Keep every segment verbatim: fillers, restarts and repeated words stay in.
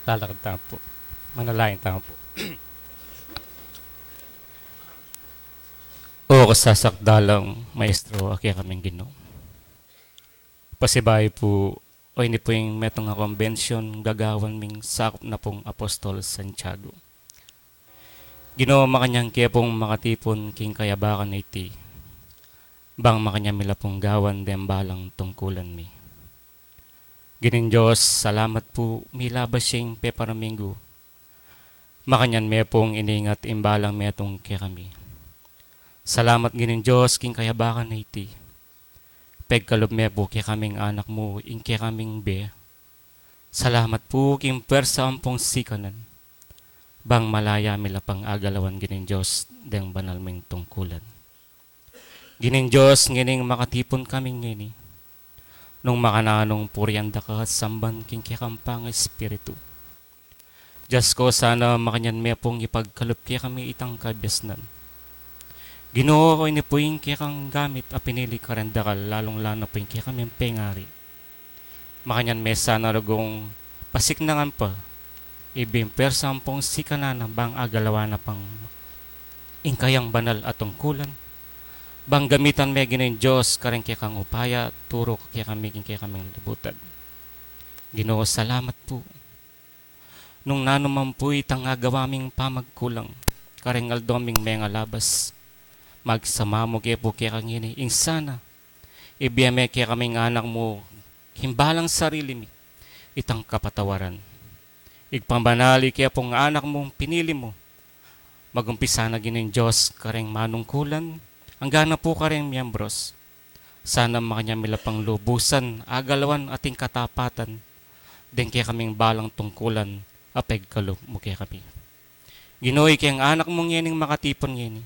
Lalakad tamu pu. Manalangin tamu pu. O kasasakdalang Maestro, a kekaming Ginu. Pasibayu pu, o ini pu ing metung a kumbensyon gagawan ming sakup na pung Apostol Santiago. Ginu, makanyan ke pung makatipun king kayabakan a iti, bang makanyan mi la pung gawan deng balang tungkulan mi. Ginu Dios, salamat pu, milabas ya ing peparaminggu. Makanyan me pung iningat ing balang metung kekami. Salamat Ginu Dios king kayabakan a iti. Pegkalub me pu kekaming anak mu ing kekaming bie. Salamat pu king pwersa ampong sikanan, bang malaya mi la pang agalawan Ginu Dios deng banal ming tungkulan. Ginu Dios, ngening makatipun kami ngeni, nung makananung purian da ka at samban king kekang pang-espiritu. Dios ko, sana makanyan me pung ipagkalub kekami itang kabiasnan. Ginu, o ini pu ing kekang gamit a pinili kareng dakal, lalung-lalu na pu ing kekaming pengari. Makanyan me sana rugong pasiknangan pa, ibie ing pwersa ampong sikanan na bang agalawan na pang ing kayang banal a tungkulan. Bang gamitan me Ginu Dios kareng kekang upaya, turu kekami king kekaming lubutan. Ginu, salamat pu. Nung nanu man pu itang agawa ming pamagkulang kareng aldo ming mengalabas, magsama mu ke pu kekami ngeni, ing sana ibie me kekaming anak mu king balang sarili mi itang kapatawaran. Igpabanal ike pung anak mung pinili mu. Mag-umpisa na Ginu Dios kareng manungkulan, angga na pu kareng miyembros. Sana makanyan mi la pang lubusan agalawan ating katapatan deng kekaming balang tungkulan a pegkalub mu kekami. Ginu, ikeng anak mu ngening makatipun ngeni,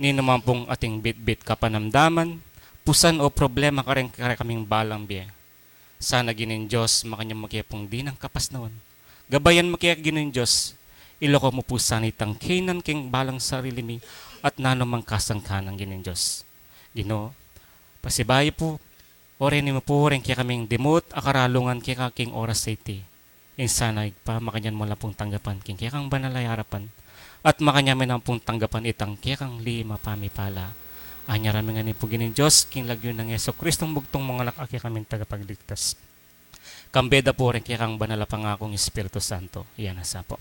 ninu man pung ating bitbit kapanamdaman, pusan o problema kareng kekaming balang bie, sana Ginu Dios, makanyan mu ke pung dinan kapasnawan. Gabayan mu ke Ginu Dios, ilako mu pu sana itang kaynan king balang sarili mi at nanu mang kasangkanan Ginu Dios. Ginu, pasibayu pu, oreni mu pu reng kekaming dimut a karalungan keka king oras a iti. Ing sana Ibpa, makanyan mu la pung tanggapan king kekang banal a arapan, at makanyan mi na pung tanggapan itang kekang lima pamipala. Anyara mi ngeni pu Ginu Dios, king lagyu nang Jesucristong bugtung mung anak a kekaming tagapagligtas. Kambe da pu reng kekang banal a pangakung Espiritu Santo. Iya na sa pu.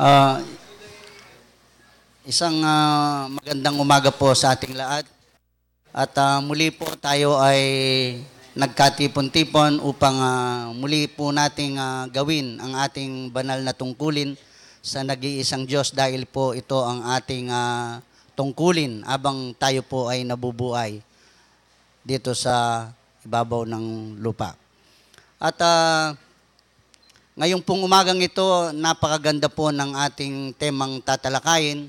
Ah, isang, ah, magandang umaga po sa ating lahat. At, ah, muli po tayo ay nagkatipon-tipon upang, ah, muli po nating, ah, gawin ang ating banal na tungkulin sa nag-iisang Diyos dahil po ito ang ating, ah, tungkulin habang tayo po ay nabubuhay dito sa ibabaw ng lupa. At, ah, ngayong pong umagang ito, napakaganda po ng ating temang tatalakayin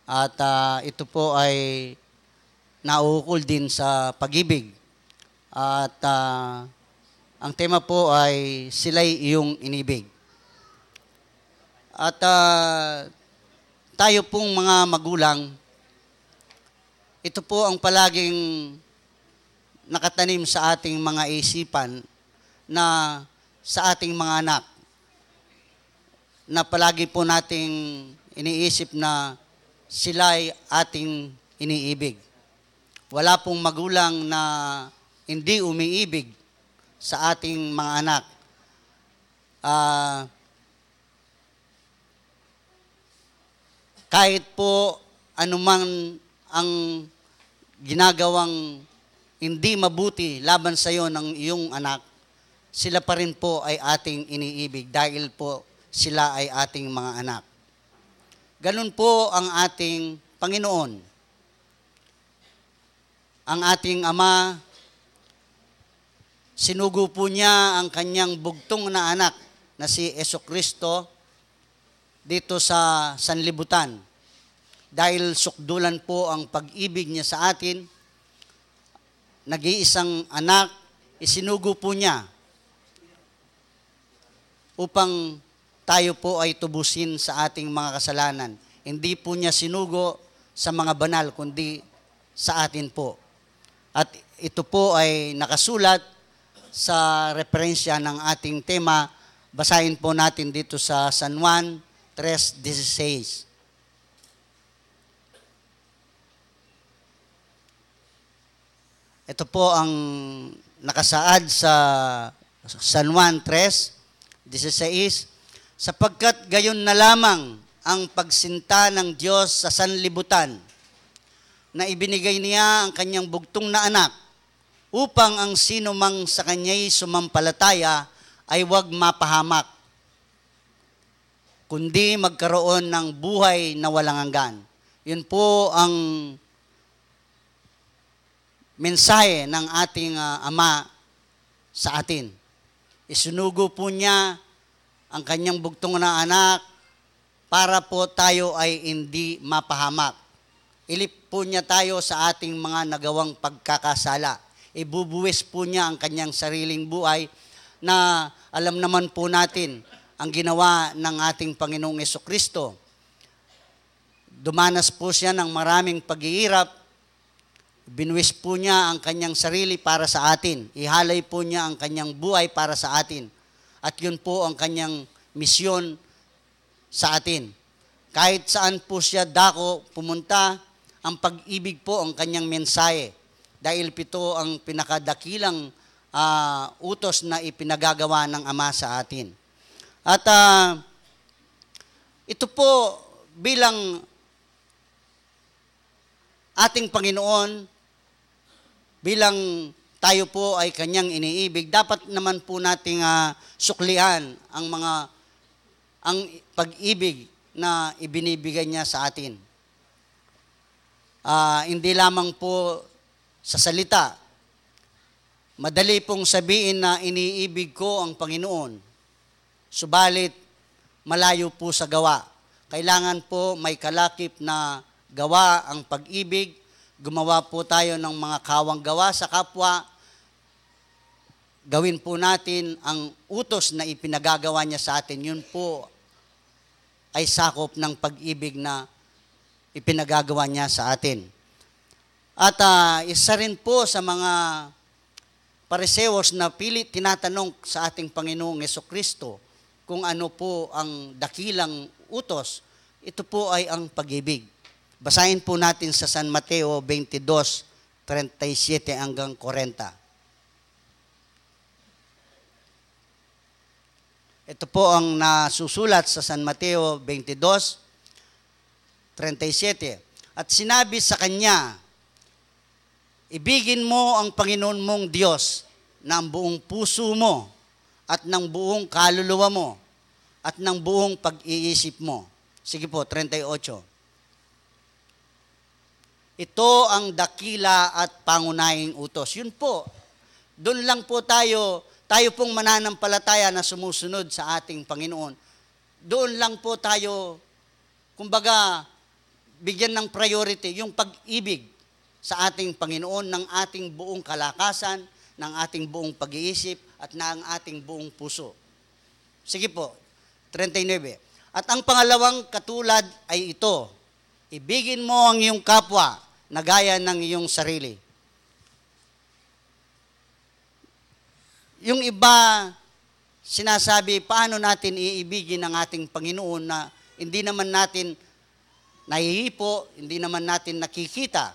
at, ah, ito po ay nauukol din sa pag-ibig. At, ah, ang tema po ay Sila'y Iyong Inibig. At, ah, tayo pong mga magulang, ito po ang palaging nakatanim sa ating mga isipan na sa ating mga anak. na palagi po nating iniisip na sila'y ating iniibig. Wala pong magulang na hindi umiibig sa ating mga anak. Ah, kahit po anuman ang ginagawang hindi mabuti laban sa iyo ng iyong anak, sila pa rin po ay ating iniibig dahil po sila ay ating mga anak. Ganun po ang ating Panginoon. Ang ating Ama, sinugo po niya ang kanyang bugtong na anak na si Jesucristo dito sa sanlibutan. Dahil sukdulan po ang pag-ibig niya sa atin, nag-iisang anak, isinugo po niya upang tayo po ay tubusin sa ating mga kasalanan. Hindi po niya sinugo sa mga banal, kundi sa atin po. At ito po ay nakasulat sa referensya ng ating tema. Basahin po natin dito sa San Juan tres dieciséis. Ito po ang nakasaad sa San Juan tres dieciséis, "Sapagkat gayon na lamang ang pagsinta ng Diyos sa sanlibutan, na ibinigay niya ang kanyang bugtong na anak, upang ang sino mang sa kanya'y sumampalataya ay huwag mapahamak, kundi magkaroon ng buhay na walang hanggan." Yun po ang mensahe ng ating, ah, Ama sa atin. Isinugo po niya ang kanyang bugtong na anak para po tayo ay hindi mapahamak. Ilip po niya tayo sa ating mga nagawang pagkakasala. Ibubuwis po niya ang kanyang sariling buhay na alam naman po natin ang ginawa ng ating Panginoong Jesucristo. Dumanas po siya ng maraming paghihirap, binuwis po niya ang kanyang sarili para sa atin. Ihalay po niya ang kanyang buhay para sa atin. At yun po ang kanyang misyon sa atin. Kahit saan po siya dako pumunta, ang pag-ibig po ang kanyang mensahe. Dahil pito ang pinakadakilang, ah, utos na ipinagagawa ng Ama sa atin. At, ah, ito po bilang ating Panginoon, bilang tayo po ay kanyang iniibig, dapat naman po nating, ah, suklian ang mga, ang pag-ibig na ibinibigay niya sa atin. Ah, hindi lamang po sa salita. Madali pong sabihin na iniibig ko ang Panginoon. Subalit, malayo po sa gawa. Kailangan po may kalakip na gawa ang pag-ibig. Gumawa po tayo ng mga kawang gawa sa kapwa. Gawin po natin ang utos na ipinagagawa niya sa atin. Yun po ay sakop ng pag-ibig na ipinagagawa niya sa atin. At, ah, isa rin po sa mga Pariseos na pilit tinatanong sa ating Panginoong Jesucristo kung ano po ang dakilang utos. Ito po ay ang pag-ibig. Basahin po natin sa San Mateo twenty-two, thirty-seven hanggang forty. Ito po ang nasusulat sa San Mateo twenty-two, thirty-seven. At sinabi sa kanya, "Ibigin mo ang Panginoon mong Diyos ng buong puso mo at ng buong kaluluwa mo at ng buong pag-iisip mo." Sige po, thirty-eight. Ito ang dakila at pangunahing utos. Yun po, doon lang po tayo, tayo pong mananampalataya na sumusunod sa ating Panginoon. Doon lang po tayo, kumbaga, bigyan ng priority yung pag-ibig sa ating Panginoon ng ating buong kalakasan, ng ating buong pag-iisip, at ng ating buong puso. Sige po, thirty-nine. At ang pangalawang katulad ay ito, "Ibigin mo ang iyong kapwa na gaya ng iyong sarili." Yung iba, sinasabi, paano natin iibigin ang ating Panginoon na hindi naman natin nahihipo, hindi naman natin nakikita?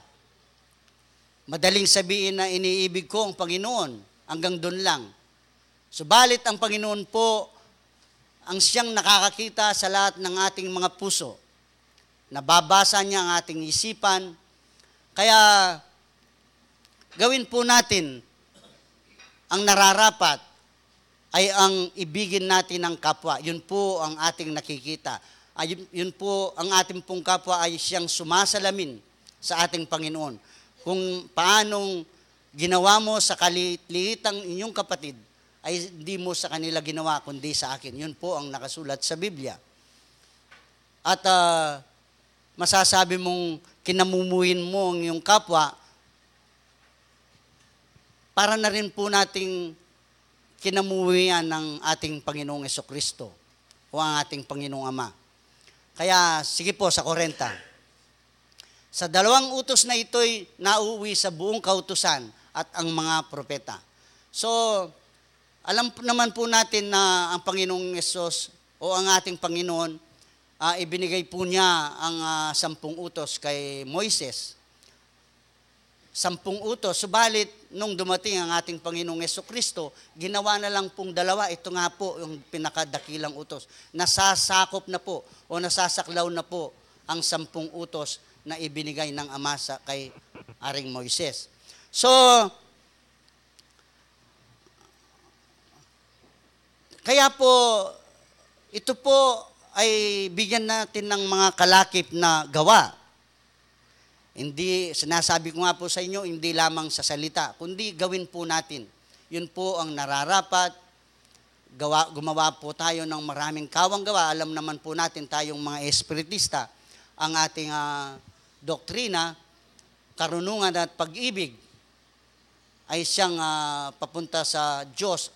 Madaling sabihin na iniibig ko ang Panginoon, hanggang dun lang. Subalit ang Panginoon po ang siyang nakakakita sa lahat ng ating mga puso. Nababasa niya ang ating isipan. Kaya gawin po natin ang nararapat ay ang ibigin natin ang kapwa. Yun po ang ating nakikita. Ay, yun, yun po ang ating pong kapwa ay siyang sumasalamin sa ating Panginoon. Kung paanong ginawa mo sa kaliit-liitang inyong kapatid, ay hindi mo sa kanila ginawa, kundi sa akin. Yun po ang nakasulat sa Biblia. At ah, masasabi mong kinamumuhin mo ang iyong kapwa, para na rin po nating kinamuhian ng ating Panginoong Kristo o ang ating Panginoong Ama. Kaya sige po sa kwarenta. Sa dalawang utos na ito'y nauuwi sa buong kautusan at ang mga propeta. So, alam po naman po natin na ang Panginoong Yesus o ang ating Panginoon, ah, ibinigay po niya ang ah, sampung utos kay Moises. Sampung utos. Subalit, nung dumating ang ating Panginoong Yesu Kristo, ginawa na lang pong dalawa. Ito nga po yung pinakadakilang utos. Nasasakop na po o nasasaklaw na po ang sampung utos na ibinigay ng Ama sa kay Aring Moises. So, kaya po, ito po ay bigyan natin ng mga kalakip na gawa. Hindi, sinasabi ko nga po sa inyo, hindi lamang sa salita, kundi gawin po natin. Yun po ang nararapat. Gawa, gumawa po tayo ng maraming kawang gawa. Alam naman po natin tayong mga espiritista, ang ating ah, doktrina, karunungan at pag-ibig ay siyang ah, papunta sa Diyos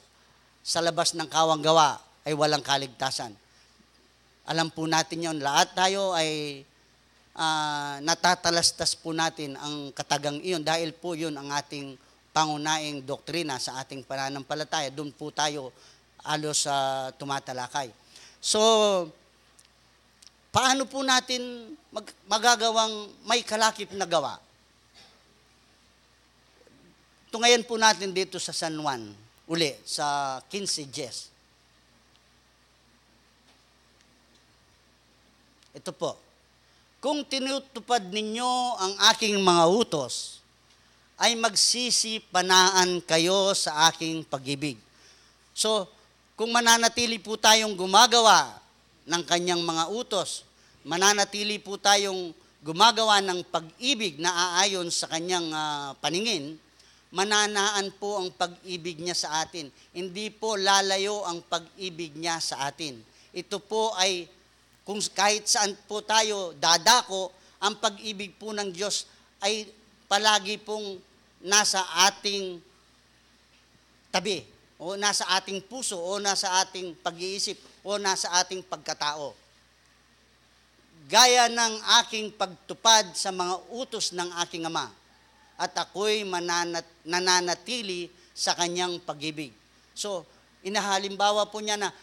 sa labas ng kawang gawa ay walang kaligtasan. Alam po natin yon. Lahat tayo ay ah, natatalastas po natin ang katagang iyon dahil po yun ang ating pangunahing doktrina sa ating pananampalataya. Doon po tayo halos ah, tumatalakay. So, paano po natin mag- magagawang may kalakip na gawa? Tungayan po natin dito sa San Juan, uli sa kinse diyes. Ito po, kung tinutupad ninyo ang aking mga utos, ay magsisipanaan kayo sa aking pag-ibig. So, kung mananatili po tayong gumagawa ng kanyang mga utos, mananatili po tayong gumagawa ng pag-ibig na aayon sa kanyang ah, paningin, mananaan po ang pag-ibig niya sa atin. Hindi po lalayo ang pag-ibig niya sa atin. Ito po ay kung kahit saan po tayo dadako, ang pag-ibig po ng Diyos ay palagi pong nasa ating tabi, o nasa ating puso, o nasa ating pag-iisip, o nasa ating pagkatao. Gaya ng aking pagtupad sa mga utos ng aking ama, at ako'y mananat- nananatili sa kanyang pag-ibig. So, inahalimbawa po niya na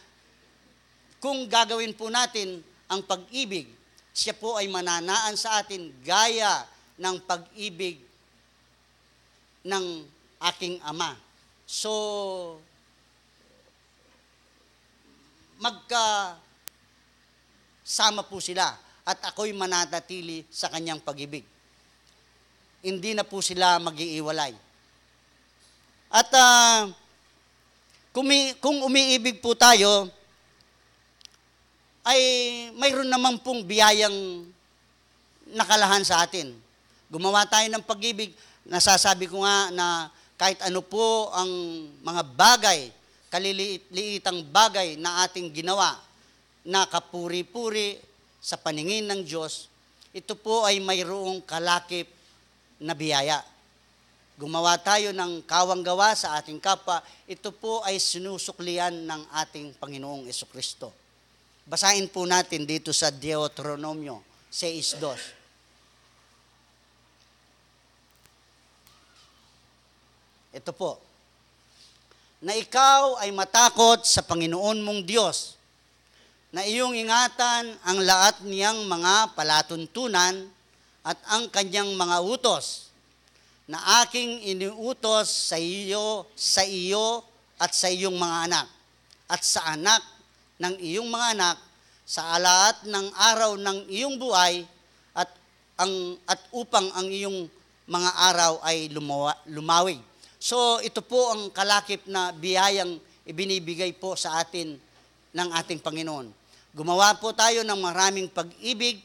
kung gagawin po natin ang pag-ibig, siya po ay mananaan sa atin gaya ng pag-ibig ng aking ama. So, magkasama po sila at ako'y mananatili sa kanyang pag-ibig. Hindi na po sila mag-iiwalay. At ah, kung, kung umiibig po tayo, ay mayroon naman pong biyayang nakalahan sa atin. Gumawa tayo ng pag-ibig, nasasabi ko nga na kahit ano po ang mga bagay, kaliliit-liitang bagay na ating ginawa na kapuri-puri sa paningin ng Diyos, ito po ay mayroong kalakip na biyaya. Gumawa tayo ng kawang gawa sa ating kapwa, ito po ay sinusuklian ng ating Panginoong Kristo. Basahin po natin dito sa Deuteronomio sais dos. Ito po. Na ikaw ay matakot sa Panginoon mong Diyos, na iyong ingatan ang lahat niyang mga palatuntunan at ang kanyang mga utos, na aking iniutos sa iyo, sa iyo at sa iyong mga anak, at sa anak ng iyong mga anak, sa lahat ng araw ng iyong buhay, at ang, at upang ang iyong mga araw ay lumawa-, lumawig. So, ito po ang kalakip na biyayang ibinibigay po sa atin ng ating Panginoon. Gumawa po tayo ng maraming pag-ibig,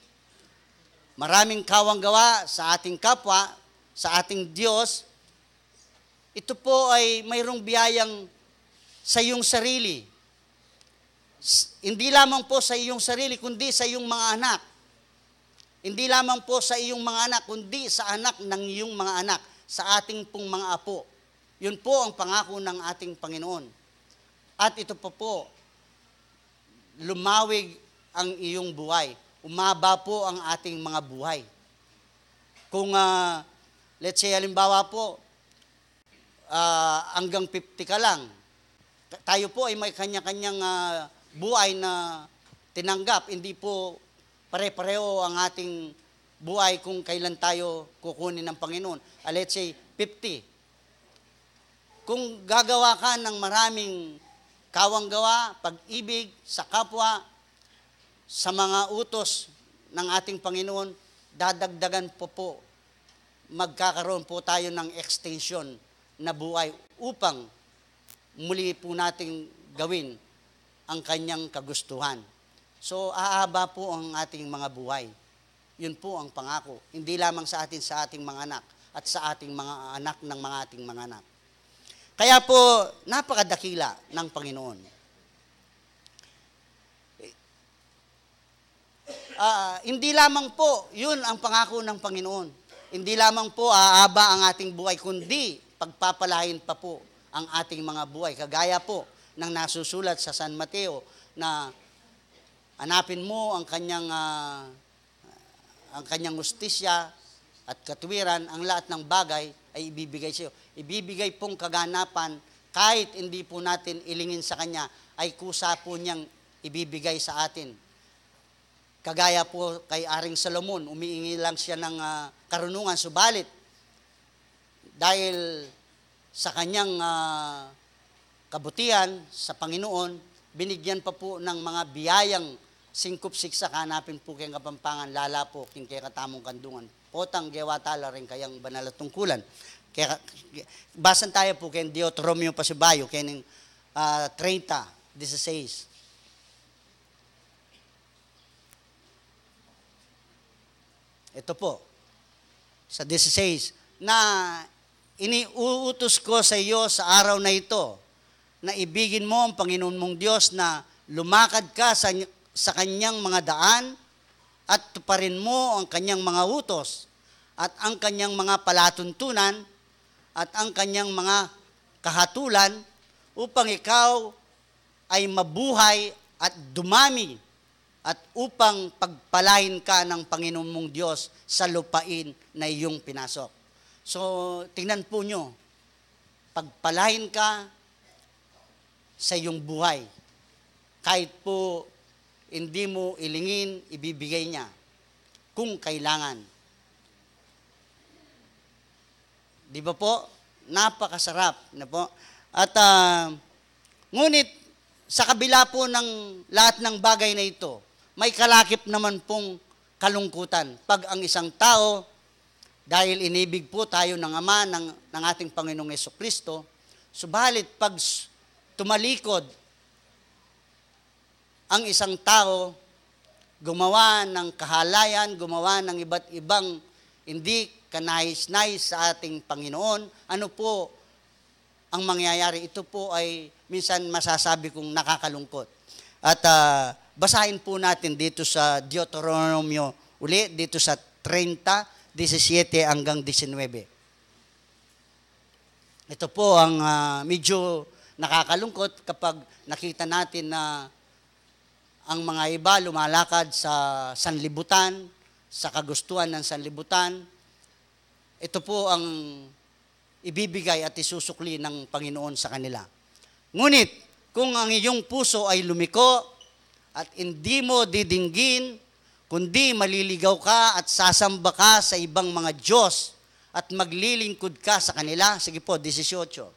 maraming kawang gawa sa ating kapwa, sa ating Diyos. Ito po ay mayroong biyayang sa iyong sarili. S-, hindi lamang po sa iyong sarili, kundi sa iyong mga anak. Hindi lamang po sa iyong mga anak, kundi sa anak ng iyong mga anak, sa ating pong mga apo. Yun po ang pangako ng ating Panginoon. At ito pa po, lumawig ang iyong buhay. Umaba po ang ating mga buhay. Kung, ah, let's say, halimbawa po, ah, hanggang fifty ka lang. Ta-, tayo po ay may kanya-kanyang, ah, buhay na tinanggap. Hindi po pare-pareho ang ating buhay kung kailan tayo kukunin ng Panginoon. Ah, let's say, fifty. Kung gagawa ka ng maraming kawang gawa, pag-ibig sa kapwa, sa mga utos ng ating Panginoon, dadagdagan po po, magkakaroon po tayo ng extension na buhay upang muli po nating gawin ang kanyang kagustuhan. So, aaba po ang ating mga buhay. Yun po ang pangako. Hindi lamang sa atin, sa ating mga anak, at sa ating mga anak ng mga ating mga anak. Kaya po, napakadakila ng Panginoon. Ah, hindi lamang po, yun ang pangako ng Panginoon. Hindi lamang po aaba ang ating buhay, kundi pagpapalain pa po ang ating mga buhay. Kagaya po ng nasusulat sa San Mateo na hanapin mo ang kanyang, ah, ang kanyang hustisya at katwiran, ang lahat ng bagay ay ibibigay sa iyo. Ibibigay pong kaganapan, kahit hindi po natin ilingin sa kanya, ay kusa po niyang ibibigay sa atin. Kagaya po kay Aring Salomon, umiingi lang siya ng, ah, karunungan, subalit dahil sa kanyang, ah, kabutihan sa Panginoon, binigyan pa po ng mga biyayang singkup siksa. Hanapin po keng Kapampangan, lala po king kekatamung kandungan. Potang gewa tala ring kayang banal a tungkulan. Kaya, basan tayo po keng Deuteronomio pasibayu, keng, ah, treinta, dieciséis. Ito po, sa dieciséis, na iniuutos ko sa iyo sa araw na ito, na ibigin mo ang Panginoon mong Diyos, na lumakad ka sa, sa kanyang mga daan, at tuparin mo ang kanyang mga utos, at ang kanyang mga palatuntunan, at ang kanyang mga kahatulan, upang ikaw ay mabuhay at dumami, at upang pagpalain ka ng Panginoon mong Diyos sa lupain na iyong pinasok. So, tingnan po nyo, pagpalain ka sa iyong buhay. Kahit po hindi mo ilingin, ibibigay niya kung kailangan. Di ba po? Napakasarap, na po? At, ah, ngunit, sa kabila po ng lahat ng bagay na ito, may kalakip naman pong kalungkutan. Pag ang isang tao, dahil inibig po tayo ng Ama, ng, ng ating Panginoong Jesucristo, subalit pag s-, tumalikod ang isang tao, gumawa ng kahalayan, gumawa ng iba't ibang hindi kanais-nais sa ating Panginoon, ano po ang mangyayari? Ito po ay minsan masasabi kong nakakalungkot. At, ah, basahin po natin dito sa Deuteronomio uli, dito sa treinta, diecisiete hanggang diecinuebe. Ito po ang, ah, medyo nakakalungkot kapag nakita natin na ang mga iba lumalakad sa sanlibutan, sa kagustuhan ng sanlibutan. Ito po ang ibibigay at isusukli ng Panginoon sa kanila. Ngunit kung ang iyong puso ay lumiko at hindi mo didinggin, kundi maliligaw ka at sasamba ka sa ibang mga diyos at maglilingkod ka sa kanila. Sige po, disisyocho.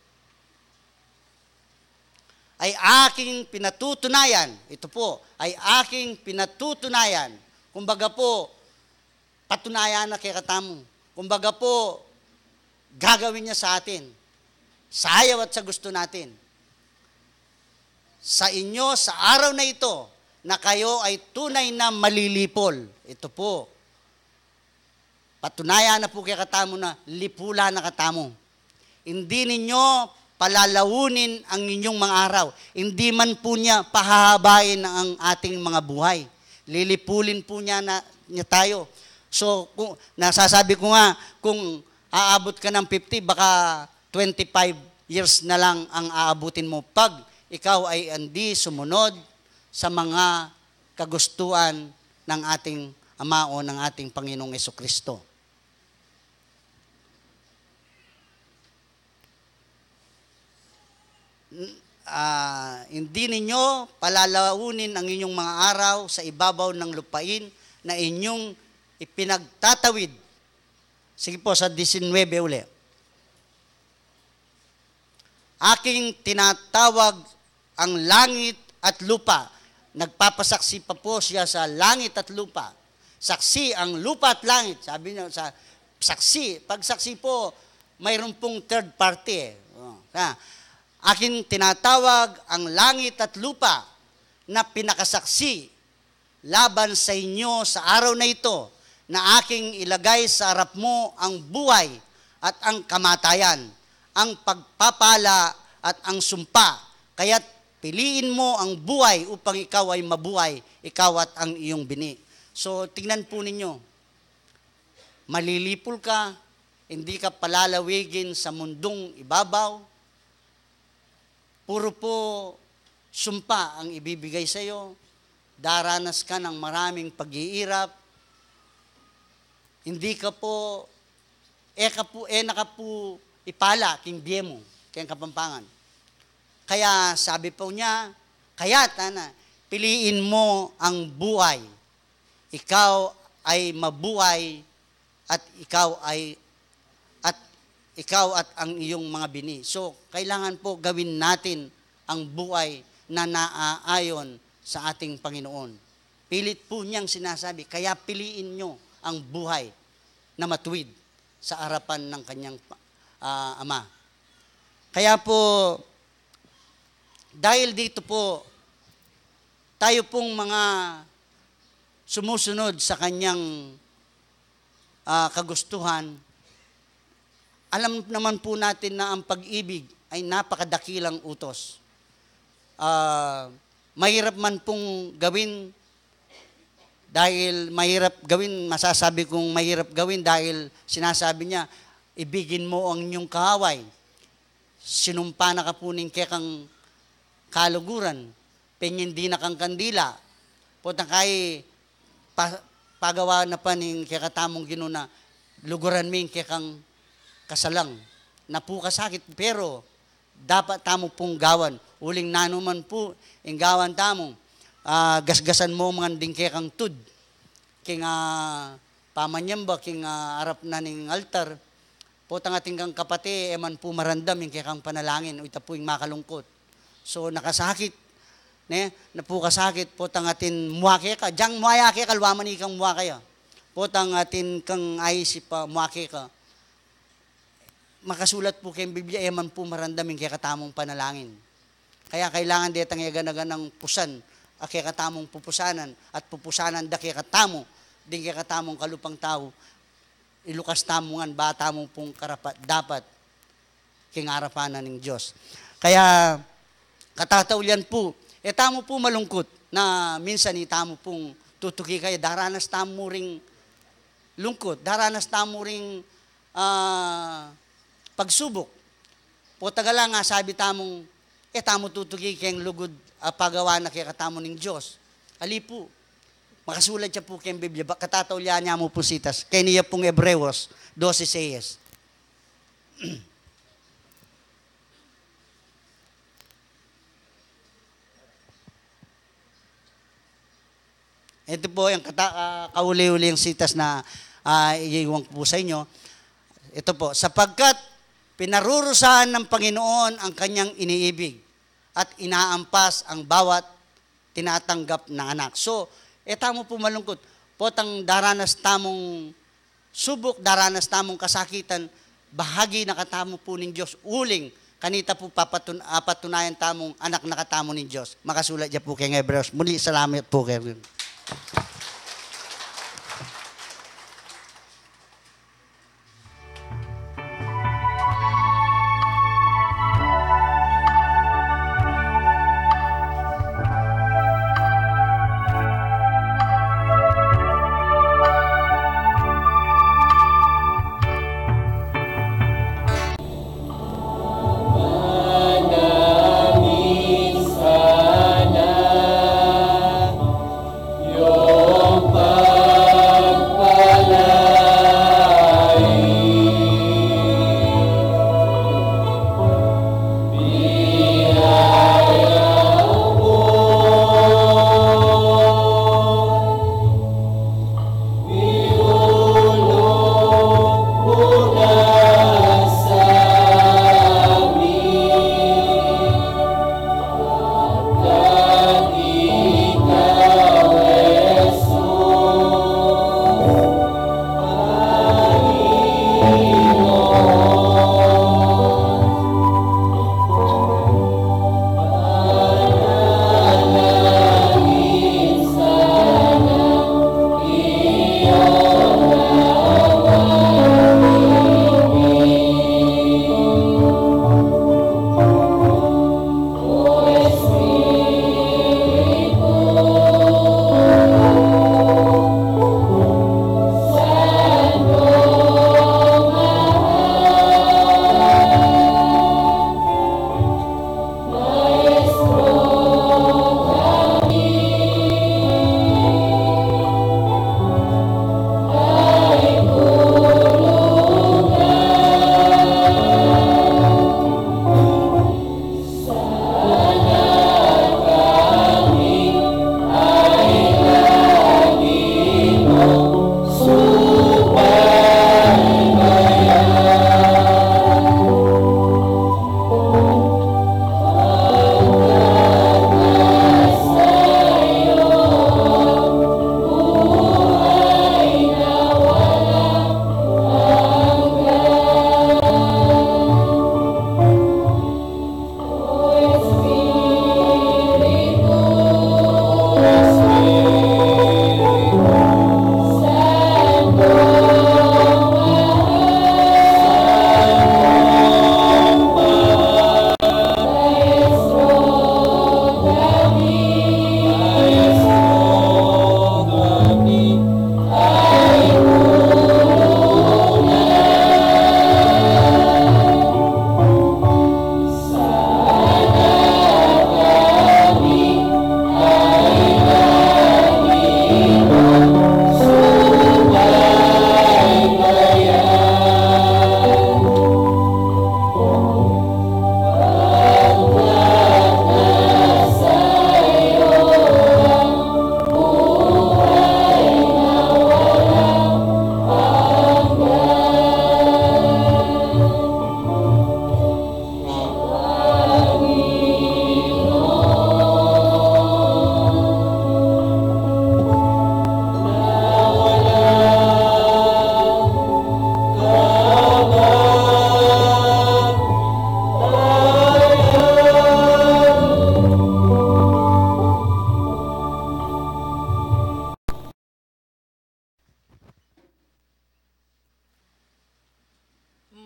Ay aking pinatutunayan, ito po, ay aking pinatutunayan. Kumbaga po, patunayan na kekatamu. Kumbaga po, gagawin niya sa atin. Sa ayaw at sa gusto natin. Sa inyo, sa araw na ito, na kayo ay tunay na malilipol. Ito po. Patunayan na po kekatamu na lipulan na katamu. Hindi ninyo palalaunin ang inyong mga araw. Hindi man po niya pahahabain ang ating mga buhay. Lilipulin po niya na, niya tayo. So, kung, nasasabi ko nga, kung aabot ka ng fifty, baka twenty-five years na lang ang aabutin mo pag ikaw ay hindi sumunod sa mga kagustuhan ng ating Ama o ng ating Panginoong Jesucristo. N-, ah, hindi ninyo palalaunin ang inyong mga araw sa ibabaw ng lupain na inyong ipinagtatawid. Sige po, sa disinwebe uli. Aking tinatawag ang langit at lupa. Nagpapasaksi pa po siya sa langit at lupa. Saksi ang lupa at langit. Sabi niya sa saksi, pag saksi po, mayroon pong third party eh. Oh, ha. Aking tinatawag ang langit at lupa na pinakasaksi laban sa inyo sa araw na ito, na aking ilagay sa harap mo ang buhay at ang kamatayan, ang pagpapala at ang sumpa. Kaya't piliin mo ang buhay upang ikaw ay mabuhay, ikaw at ang iyong bini. So, tingnan po ninyo, malilipol ka, hindi ka palalawigin sa mundong ibabaw, puro po sumpa ang ibibigay sa'yo. Daranas ka ng maraming pag-iirap. Hindi ka po, e ka po, e na ka po ipala king bie mu, king Kapampangan. Kaya sabi po niya, kaya tana, piliin mo ang buhay. Ikaw ay mabuhay at ikaw ay, at ikaw at ang iyong mga bini. So, kailangan po gawin natin ang buhay na naaayon sa ating Panginoon. Pilit po niyang sinasabi, kaya piliin niyo ang buhay na matuwid sa harapan ng kanyang, ah, Ama. Kaya po, dahil dito po, tayo pong mga sumusunod sa kanyang, ah, kagustuhan, alam naman po natin na ang pag-ibig ay napakadakilang utos. Ah, mahirap man pong gawin dahil mahirap gawin, masasabi kong mahirap gawin dahil sinasabi niya, "Ibigin mo ang inyong kaaway." Sinumpa na ka po ning kekang kaluguran, pengindi na kang kandila. Potang kayi pa-, pagawa na pa ning kekatamung Ginu na luguran mi ing kekang kasalang. Napukasakit, pero dapat tamu pung gawan. Uling nanu man pu ing gawan tamu, ah, gasgasan mu man ding kekang tud king, ah, pamanyamba king, ah, arap na ning altar. Potang atin kang kapate, e man pu maramdam ing kekang panalangin, o ita pu ing makalungkut. So, nakasakit, ne? Napukasakit, potang atin mua keka, jang mua ya keka, luaman ikang mua kaya. Potang atin kang aisip a mua keka. Makasulat pu keng Biblia, e man pu maramdam ing kekatamung panalangin. Kaya kailangan detang e gana-ganang pusan a kekatamung pupusanan at pupusanan da kekatamu ding kekatamung kalupang tau. Ilukas tamu ngan ba tamu pung karapat-dapat king arapan na ning Dios. Kaya katataulian pu, e tamu pu malungkut na minsan itamu pung tutuki kaya daranas tamu ring lungkut, daranas tamu ring, ah, pagsubuk. Potang ala nga sabi tamung, e tamu tutuki keng lugud a pagawa na kekatamu ning Dios. Ali pu, makasulat ya pu keng Biblia, ba, katataulian ya mu pu sitas, keni ya pung Hebreos dose seis. Ito po yung kata-, ah, kauli-uling sitas na, ah, iiwan ko po sa inyo. Ito po, sapagkat pinarurusahan ng Panginoon ang kanyang iniibig at inaampas ang bawat tinatanggap na anak. So, e tamu po malungkut. Potang daranas tamung subuk, daranas tamung kasakitan, bahagi na katamu po ning Dios. Uling, kanita po papatun-, ah, patunayan tamung anak na katamu ning Dios. Makasulat ya po keng Hebreos. Muli, salamat po keng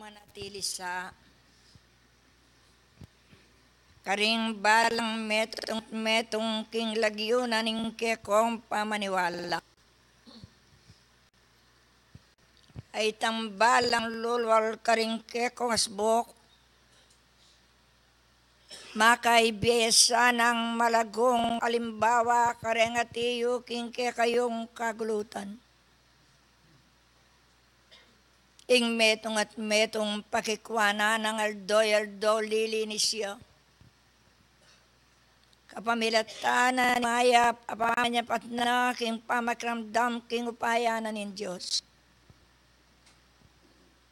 Manatili sa karing balang metung-metung king lagyu na ning kekong pamaniwala. Ay itang balang lulual karing kekong asbuk, makaibie sanang malagung alimbawa kareng atiu king kekayung kagulutan. Ing metung at metung pakikua na nang aldo-aldo lilinis ya. kapamilatan na ning mayap a pamanyapatan na king pamakiramdam king upaya na ning Dios.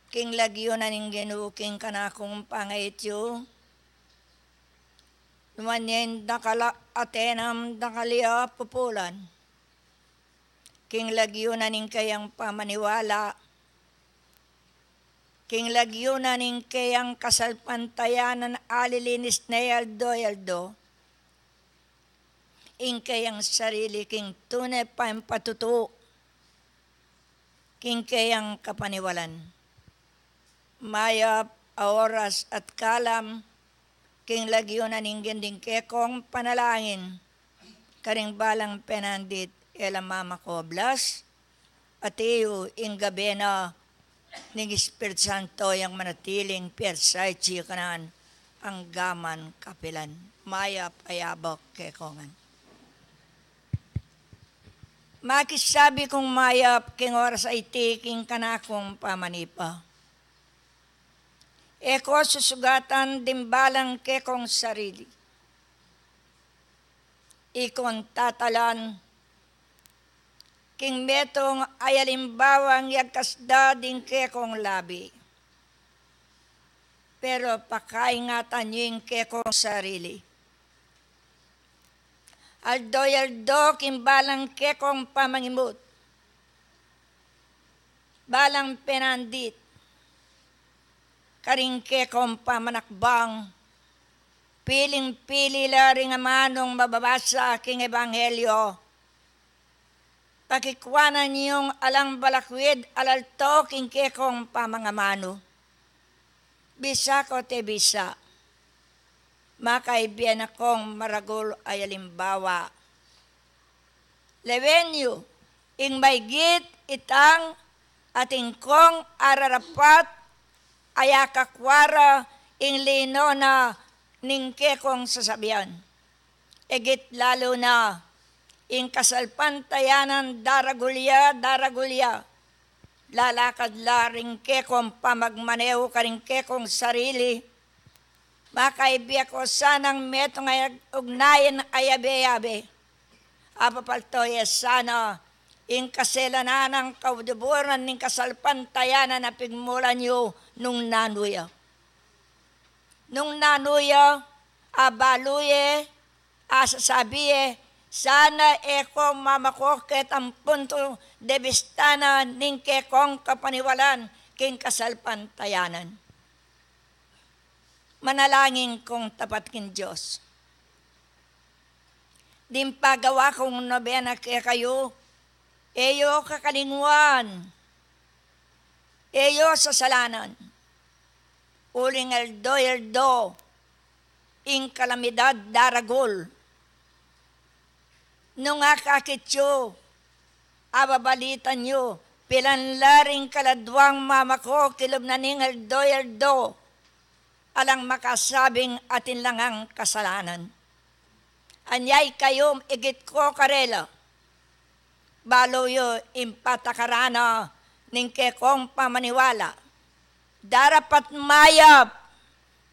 King lagyu na ning Ginu king kanakung pangaitu, nuan ya ing dakal a atenam, dakal ya pupulan. King lagyu na ning keyang pamaniwala, king lagyu na ning keyang kasalpantayanan a lilinis ne aldo-aldo, ing keyang sarili king tune pang patutu, king keyang kapaniwalan. Mayap a oras at kalam, king lagyu na ning ginding kekong panalangin, karing balang penandit e la mamakoblas, at iyu ing gabe na ning Espiritu Santo yang manatiling piyarsay ci kanan anggaman kapilan. Mayap a yabak kekongan. Makisabi kung mayap king oras a iti king kanakung pamanipa. E ko susugatan ding balang kekong sarili. Ikong tatalan king metung a alimbawang yagkas da ding kekong labi. Pero pakaingatan yu ing kekong sarili. Aldo-aldo king balang kekong pamangimut, balang penandit, karing kekong pamanakbang, piling-pili la ring amanung mababasa king ebanghelyo. Pakikuanan yung alang balakwid a lalto king kekong pamangamanu. Bisa ko te bisa, makaibie na kong maragul a alimbawa. Lawen yu ing maigit itang atin kong ararapat a yakakwara ing lino na ning kekong sasabian. Igit lalu na ing kasalpantayanan daragul ya, daragul ya. Lalakad la ring kekong pamagmaneu karing kekong sarili. Makaibie ko sanang metung a ugnayan a yabe-yabe. Apapalto ye sana ing kasalanan a kauduburan ning kasalpantayanan a pigmulan yu nung nanu ya. Nung nanu ya, abalu ye, asasabi ye, sana e ko mamako ketang puntu de bista na ning kekong kapaniwalan king kasalpantayanan. Manalangin kung tapat king Dios. Ding pagawa kung nobena kekayu, e yu kakalingwan, e yu sasalanan. Uling aldo-aldo ing kalamidad daragul. Nung akakit yu, ababalitan yu, pilan la ring kaladwang mamako kilub na ning aldo-aldo, alang makasabing atin la ngang kasalanan. Anya ikayu, igit ko karela, balu yu ing patakaran na ning kekong pamaniwala. Darapat mayap,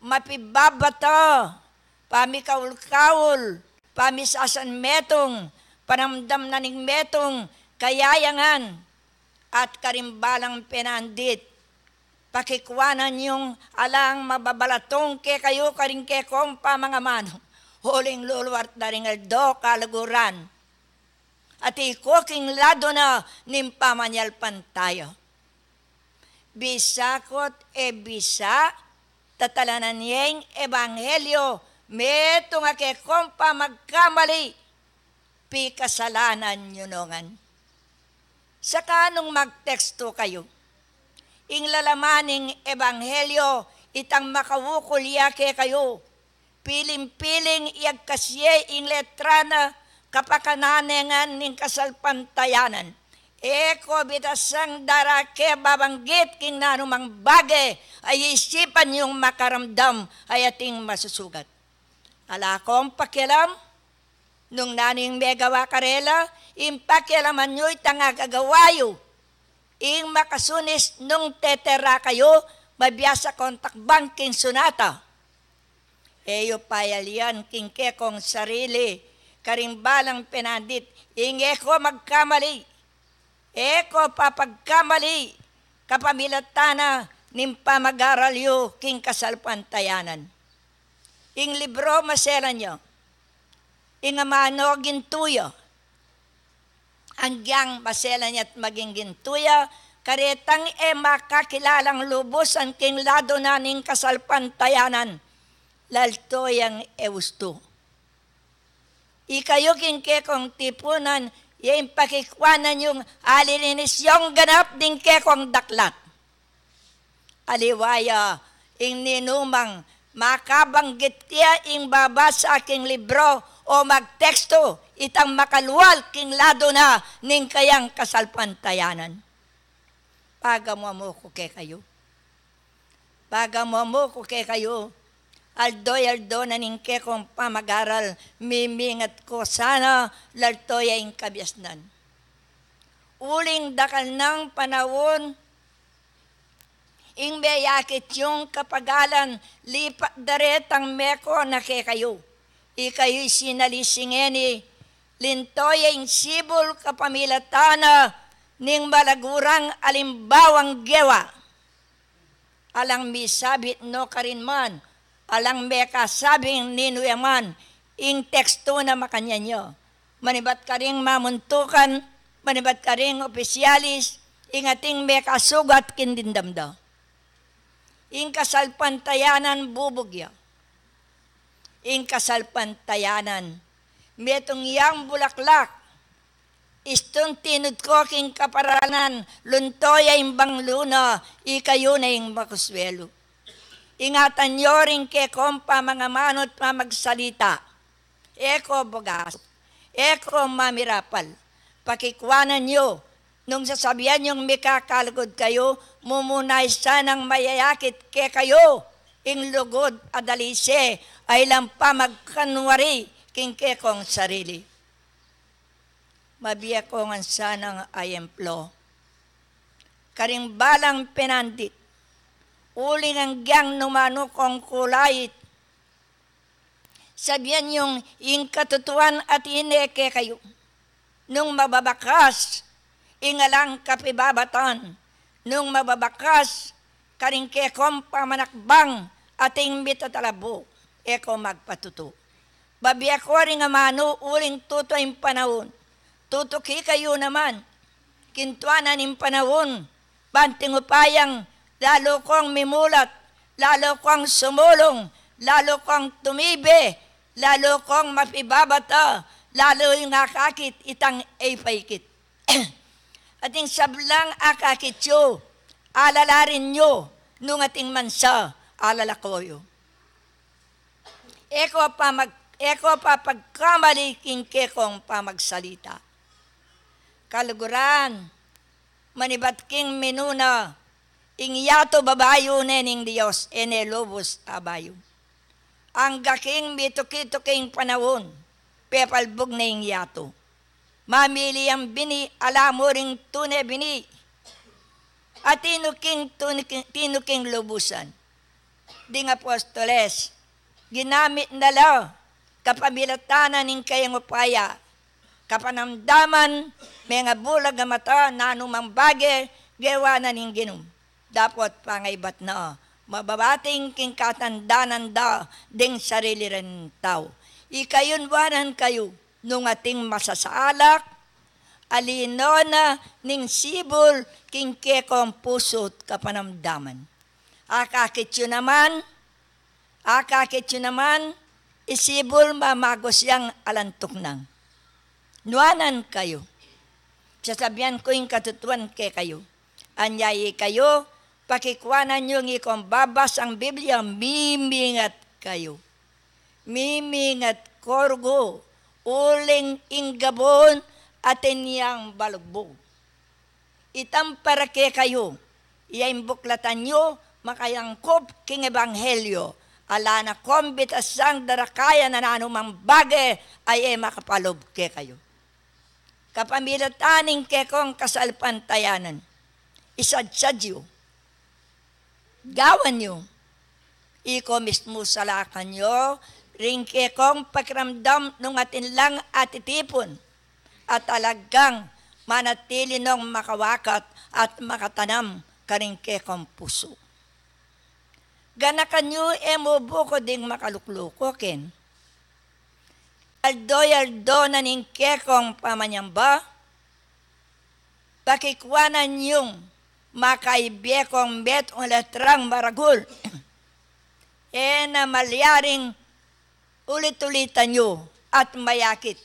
mapibabata, pamikaul-kaul, pamisasan metung, panamdam na ning metung, kayayangan, at karing balang penandit. Pakikuanan yung alang mababalatung kekayu karing kekong pamangamanu. Uling luluart da ring aldo kaluguran. At ikuking ladu na ning pamanyalpantaya. Bisa ko't e bisa, tatalanan yeng ebanghelyo, metung a kekong pamagkamali, pikasalanan yu no ngan. Saka nung magtekstu kayu, ing lalaman ning ebanghelyo itang makaukul ya kekayu, piling-piling iyagkas ye ing letra na kapakanan ne ngan ning kasalpantayanan. E ko bitasang darake babanggit king nanumang bage a isipan yung makaramdam a ating masusugat. Ala kong pakialam nung nanu ing megawa karela, ing pakialaman yu itang agagawa yu. Ing makasunis nung tetera kayu, mabiasa kong takbang king sunata. E yu payalian king kekong sarili karing balang penandit, ing e ko magkamali, e ko papagkamali, kapamilatan na ning pamag-aral yu king kasalpantayanan. Ing libro maselan ya, ing amanu gintu ya, anggyang maselan ya't maging gintu ya, karetang e makakilalang lubusan king ladu na ning kasalpantayanan, lalto yang e ustu. Ikayu king kekong tipunan, ya ing pakikwanan yung alilinis yung ganap ding kekong daklat. Aliwa ya ing ninumang makabanggit ya ing babasa king libro o magtekstu, itang makalual king ladu na ning kayang kasalpantayanan. Pagamu-amu ku kekayu. Pagamu-amu ku kekayu. Aldo-aldo na ning kekong pamag-aral, mimingat ku sana lalto ya ing kabiasnan. Uling dakal nang panaun, ing meyakit yung kapagalan, lipat da retang meko na kekayu. Ikayu'y sinali singeni, linto ya ing sibul kapamilatan na ning malagu rang alimbawang gewa. Alang misabit no karin man, alang mekasabing ninu ya man, ing tekstu na makanyan ya. Manibat karing mamuntukan, manibat karing opisyalis, ing ating mekasugat king dimdam da. Ing kasalpantayanan bubug ya. Ing kasalpantayanan, metung yang bulaklak. Istun tinud ko king kaparalan, lunto ya ing banglu na, ikayu na ing makuswelu. Ingatan yo ring kekong pamangamanu at pamagsalita. E ko bugas, e ko mamirapal. Pakikwanan yo, nung sasabian yung mikakalugud kayu, mumuna sanang mayayakit kekayu ing lugud a dalise, ay lang pamagkanwari king kekong sarili. Mabie ko ngan sanang ayemplo karing balang penandit, uling anggyang numanu kong kulait, sabian yung ing katutuan atin e kekayu. Nung mababakas ing alang kapibabatan, nung mababakas karing kekong pamanakbang ating mitatalabu, e ko magpatutu. Babie ko ring amanu uling tutu ing panaun. Tutu kekayu naman, kintuanan ing panaun, banting upayang lalu kong mimulat, lalu kong sumulung, lalu kong tumibe, lalu kong mapibabata, lalu yung akakit itang e paikit. At ing sablang akakit yu, alalarin yu, nung ating mansa, alalako yu. E ko pamag-, e ko papagkamali king kekong pamagsalita. Kaluguran, manibat king minuna, ing yatu babayu ne ning Dios, e ne lubus a bayu. Angga king mituki-tuking panaun, pepalbug ne ing yatu. Mamili yang bini, ala mu ring tune bini. At tinuking, tunuking, tinuking lubusan. Ding apostoles, ginamit na la kapamilatan na ning kayang upaya, kapanamdaman, mengabulag a mata, nanu mang bage, gewa na ning ginum. Dapot pangaibat na, mababating king katandanan da ding sarili ring tau. Ikayun wanan kayu, nung ating masasalak, alino na ning sibul king kekong pusu't kapanamdaman. Akakit yu naman, akakit yu naman, isibul mamagus yang alantuk nang. Nuanan kayu. Sasabian ku ing katutuan kekayu. Anya ikayu, pakikwanan yu ing ikong babasang Biblia, mimingat kayu. Mimingat ko rugu, uling ing gabun atin yang balugbug. Itang para kekayu, iya ing buklatan yu, makayangkup king ebanghelyo, ala na kong bitasang darakayan a nanu mang bage a e makapalub kekayu. Kapamilatan ning kekong kasalpantayanan, isadsad yu, gawan yu, Iko mismu sala kanyo ring kekong pakiramdam nung atin lang atitipun, at talagang manatili nong makawakat at makatanam karing kekong pusu. Ganakan yu e mu bukod ding makalukluko ken aldo-aldo na ning kekong pamanyamba, pakikuanan yung makaibie kong metung a letrang maragul. E na malyaring ulit-ulitan yu at mayakit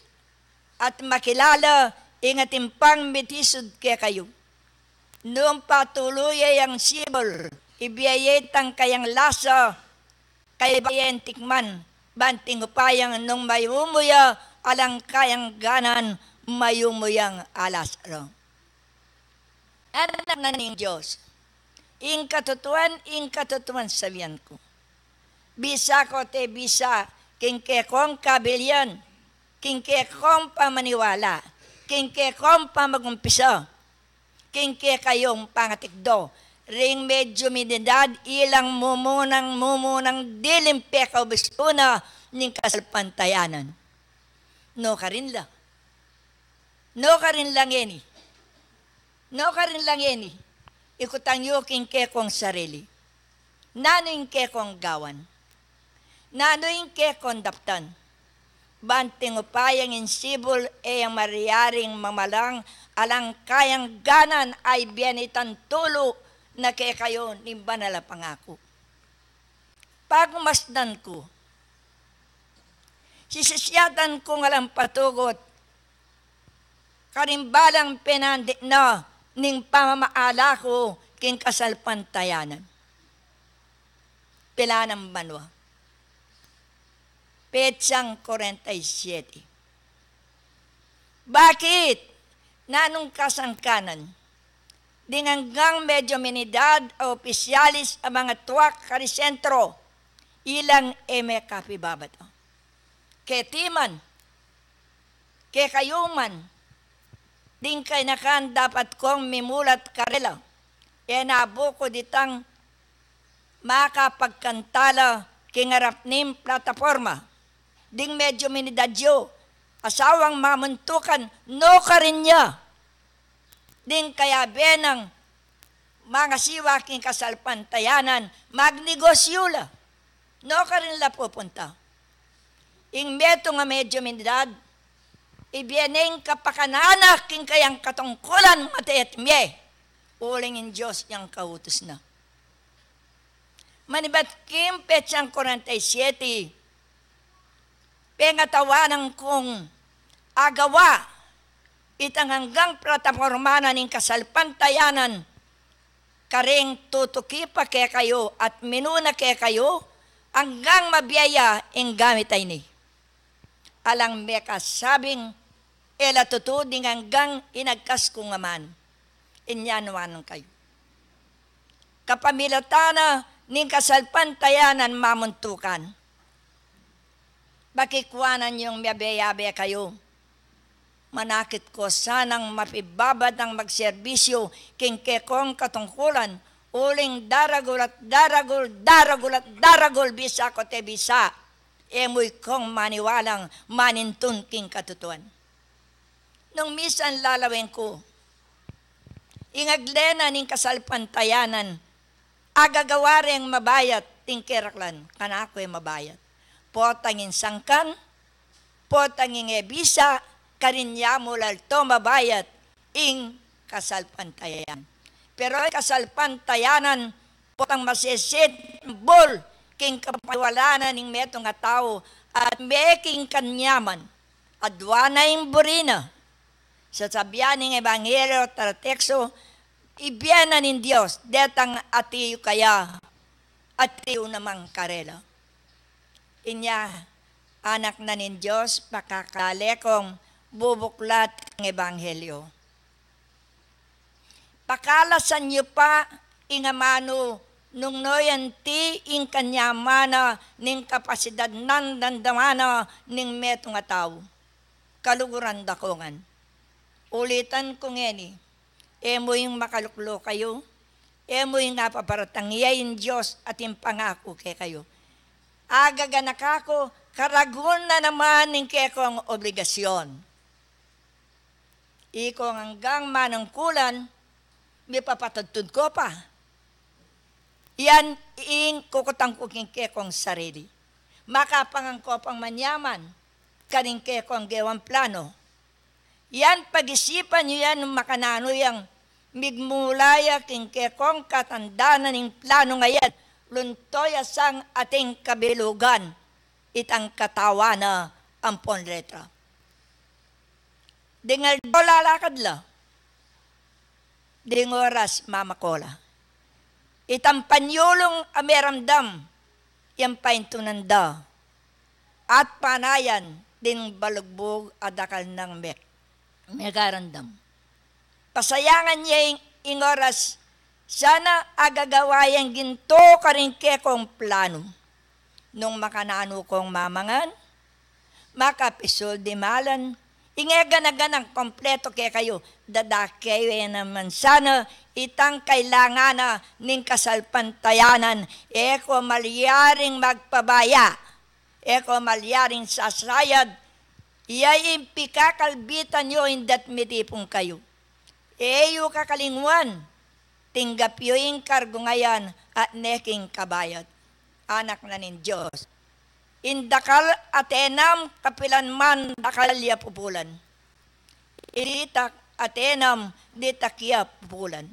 at makilala ing atin pang mitisud kekayu. Nung patulu ye yang sibul, ibie ye itang kayang lasa, kaybat ye yang tikman, bang ing upayang nung mayumu ya alang kayang ganan, mayumu yang alas ro. Anak na ning Dios, ing katutuan, ing katutuan sabian ku. Bisa ko te bisa, king kekong kabilian, king kekong pamaniwala, king kekong pamagumpisa, king kekayung pangatikdo, ring medyu minidad ilang mumunang, mumunang diling pekaubis pu na ning kasalpantayanan. Nukarin la. Nukarin la ngeni. Nukarin la ngeni. Ikutang yu king kekong sarili. Nanu ing kekong gawan? Nanu ing kekong daptan? Bang ing upayang ing sibul e yang maryaring mamalang alang kayang ganan, ay bie ne itang tulu na kekayu ning banal a pangaku. Pagmasdan ku, sisisyatan kung alang patugut karing balang penandit na ning pamamaala ku king kasalpantayanan. Pilanang banua. Petsang kuarenta y siete. Bakit? Nanung kasangkanan ding anggang medyu minidad a opisyalis a mangatwak karing sentro, ilang e me kapibabata? Keti man, kekayu man, ding kainakan dapat kong mimulat karela, e na bukod itang makapagkanta la king arap ning plataporma. Ding medyu minidad yu, asawang mamuntukan, nukarin ya. Ding kayabe nang mangasiwa king kasalpantayanan, magnegosyu la. Nukarin la pupunta? Ing metung a medyu minidad, ibie ne ing kapakananan king kayang katungkulan, mate at mie, uling ing Dios yang kautus na. Manibat king petsang kuarenta y siete, pengatawanan kung agawa itang anggang plataporma na ning kasalpantayanan, karing tutuki pa kekayu at minuna kekayu, anggang mabie ya ing gamit a ini. Alang mekasabing e la tutu ding anggang inagkas kung aman. Inya nu ngan kayu, kapamilatan na ning kasalpantayanan mamuntukan. Pakikuanan yung miyabe-yabe kayu. Manakit ko sanang mapibabatang magserbisyu king kekong katungkulan, uling daragul at daragul, daragul at daragul, bisa ko te bisa, e mu ikong maniwalang manintun king katutuan. Nung misan lalawen ku, ing agle na ning kasalpantayanan, agagawa reng mabayat ing keraklan, kanaku e mabayat. Potang ing sangkan, potang ing e bisa, karin ya mu lalto mabayat ing kasalpantayanan. Pero ing kasalpantayanan, potang maseset bul king kapaniwalan ning metung a tau, at me king kanyaman, adua na ing buri na. Sasabian ning ebanghelyo, tara teksu, ibie na ning Dios detang atiu kaya, atiu naman karela. Inya, anak na ning Dios, pakakalale kung bubuklat ing ebanghelyo. Pakalasan yu pa ing amanu nung nu anti ing kanyaman na ning kapasidad nang damdaman na ning metung a tau. Kaluguran da ku ngan. Ulitan ku ngeni, e mu ing makaluklu kayu, e mu ing apaparatang ya ing Dios atin pangaku kekayu. Agaganak aku, karagul na naman ing kekong obligasyon. Ikong anggang manungkulan, mipapatudtud ko pa. Yan ing kukutan ku king kekong sarili. Makapangan ko pang manyaman karing kekong gewang plano. Yan pag-isipan yu yan nung makananu yang migmula ya king kekong katandanan ing planung ayan, lunto ya sang ating kabilugan, itang katawan na ampon letra. Ding aldo lalakad la, ding oras mamako la. Itang panyulung a meramdam, yang paintunan da. At panayan ding balugbug a dakal nang me-, megaramdam. Pasayangan ye ing, ing oras, sana agagawa yang ginto karing kekong planu. Nung makananu kong mamangan, makapisul dimalan, ing e gana-ganang kompletu kekayu, dadake ye naman sana itang kailangan na ning kasalpantayanan, e ko malyaring magpabaya, e ko malyaring sasayad, iya ing pikakalbitan yu indat mitipun kayu. E yu kakalingwan, tinggap yu ing kargung ayan at ne king kabayad. Anak na ning Dios. Ing dakal a tenam kapilan man dakal ya pupulan. Ing ditak a tenam ditak ya pupulan.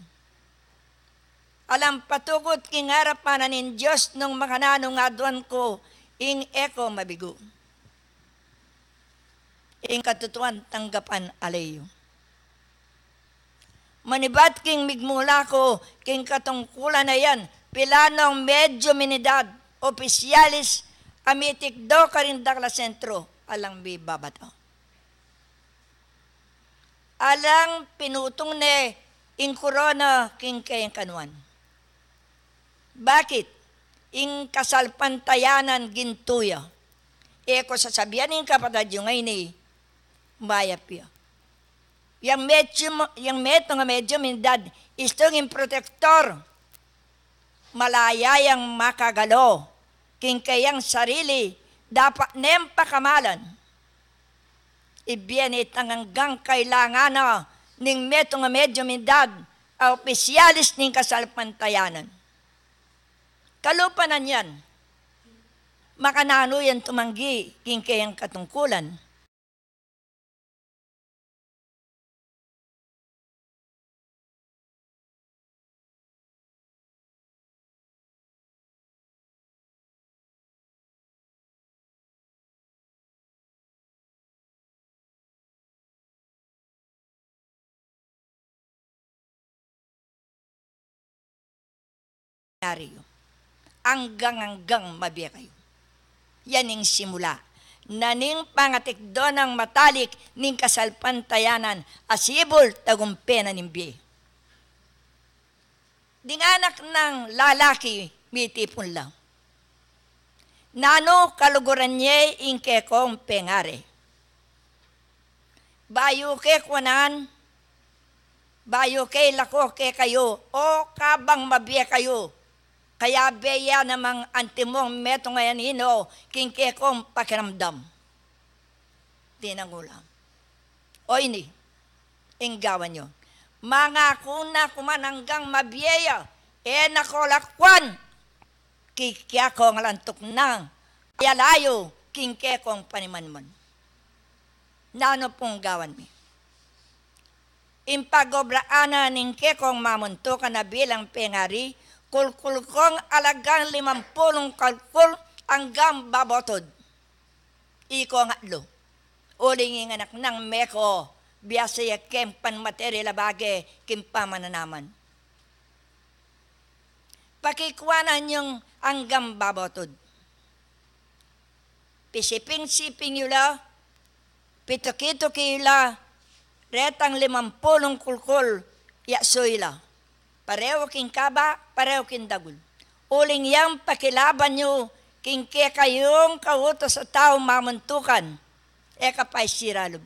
Alang patugut king arapan na ning Dios nung makananu ngan aduan ku ing e ko mabigu. Ing katutuan tanggapan ale yu. Manibat king migmula ku king katungkulan a yan, pilanung medyum in edad, opisyalis a mitikdo karing dakal a sentro, alang mibabata. Alang pinutung ne ing korona king kayang kanuan. Bakit? Ing kasalpantayanan gintu ya. E ko sasabian ing kapatad yu ngeni, mayap ya. Yang medyum, yang metung a medyum in edad, istung ing protektor. Malaya yang makagalo king kayang sarili, dapat neng pakamalan. Ibie ne itang anggang kailangan na ning metung a medyum in edad a opisyalis ning kasalpantayanan. Kalupa na niyan, makananu yang tumanggi king kayang katungkulan. Yari yu. Anggang-anggang mabie kayu. Yan ing simula na ning pangatikdo nang matalik ning kasalpantayanan a sibul tagumpe na ning bie. Ding anak nang lalaki mitipun la. Nanu kaluguran ye ing kekong pengari? Bayu ke kuanan, bayu ke ilako kekayu, o kabang mabie kayu, kayabe ya namang antimong metung a anino king kekong pakiramdam. Tinangulam. O ini, ing gawan yu. Mangaku na ku man anggang mabie ya, e na ko lakuan. Kikya kong alantuk nang, ya layu king kekong panimanman. Nanu pung gawan mi? Ing pagobraan na ning kekong mamuntukan a bilang pengari, kulkul kong alagang limampulung kulkul anggang babotud. Ikong atlu. Uling ing anak nang meko, biasa ya keng panmaterya la bage king pamananaman. Pakikuanan yung anggang babotud. Pisiping-siping yu la, pituki-tuki yu la, retang limampulung kulkul, yaksu yu la. Pareu king kaba, pareu king dagul. Uling yang pakilaban yu king kekayung kautus a tau mamuntukan, e ka pa isira lub.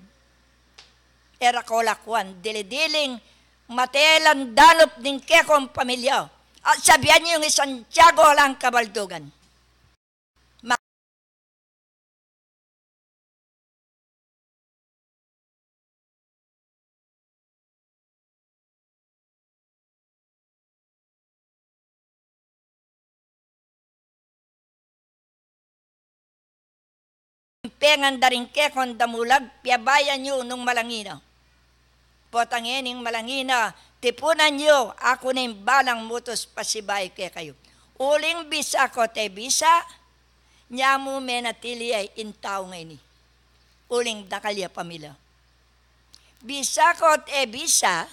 E ra ko lakuan dili-diling matelan danup ning kekong pamilya. At sabian yung i Santiago alang kabaldugan. pengan da ring kekong damulag, piabayan yu nung malangi na. Potang e ning malangi na, tipunan yu, aku na ing balang mutus pasibayu kekayu. Uling bisa ko te bisa, nya mu menatili ya ing tau ngeni. Uling dakal ya pamilya. Bisa ko te bisa,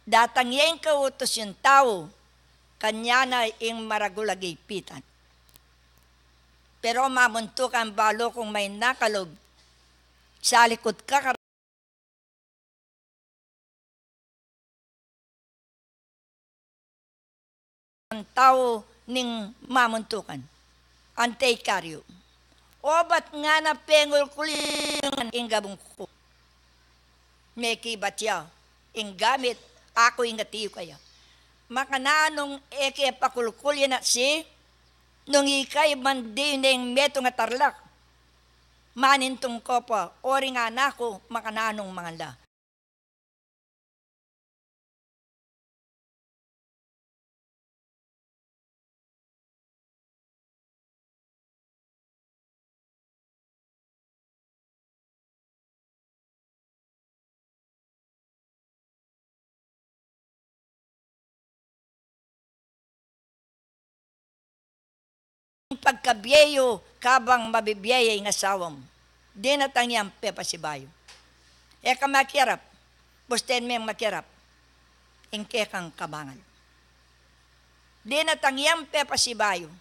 datang ya ing kautus yung tau, kanya na ing maragul a gipitan. Pero mamuntukan, balu kung may nakalub, salikut ka ka tau ning mamuntukan. Ante i karyu. Obat ngana pengulkul ing gabung ku. Mekibat ya ing gamit, aku ing atiu kaya. Makananu e ke pakulkul ya na si, nung ika i mandi neng metung a tarlak. Manintung ko pa, o ring anak ku, makananung mangan la. Pagkabie yu, kabang mabibie ya ing asawa mu. Dinatang yang pepasibayu. E ka makiarap, busten meng makiarap ing kekang kabangal. Dinatang yang pepasibayu.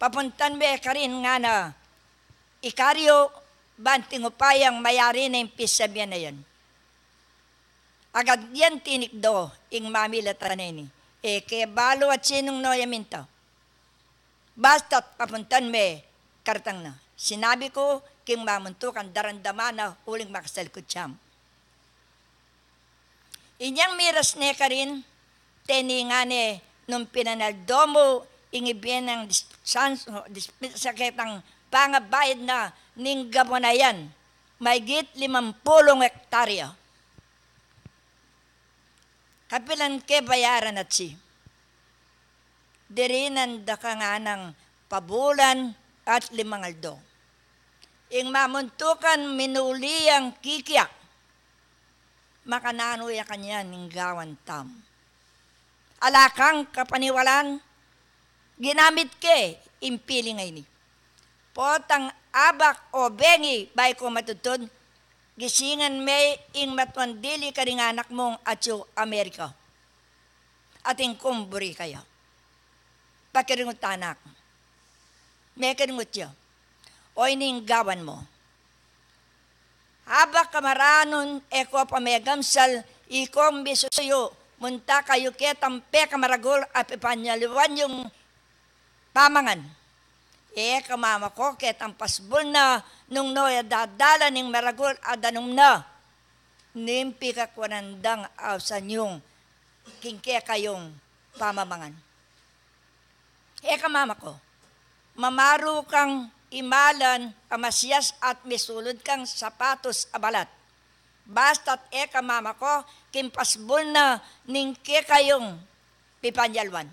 Papuntan me karin ngana i karyu, banting upayang mayari na ing pisabian a yan. Agad yang tinikdo ing mamilatan a ini. E ke balu at sinung no ya minta. Basta't papuntan me, karatang na. Sinabi ku king mamuntukan, daramdaman na uling makasalikut ya mu. Inyang miras ne karin, teningan ne nung pinanaldo mu ing ibie nang dispensa, dispensa ketang pangabayad na ning gabun a yan, maygit limampulung ektarya. Kapilan ke bayaran atsi? Dirinan da ka nganang pabulan at limang aldo. Ing mamuntukan minuli yang kikiak. Makananu ya kanyan ing gawan tamu? Ala kang kapaniwalan, ginamit ke ing piling a ini. Potang abak o bengi, bayu ku matudtud, gisingan me ing matuang dili karing anak mung atyu Amerika. Atin kung buri kaya. Pakiringut anak. Mekiringut ya. O ini ing gawan mu. Abak kamaranun, e ko pa megamsal, ikong bisuyu, munta kayu ketang pekamaragul a pipanyaliwan yung pamangan. E ka mamako ketang pasbul na nung no ya dadala ning maragul a danum na. Ning pikakwanan dang ausan yung king kekayung pamamangan. E ka mamako, mamaru kang imalan a masias at misulud kang sapatus a balat. Basta't e ka mamako, king pasbul na ning kekayung pipanyalwan.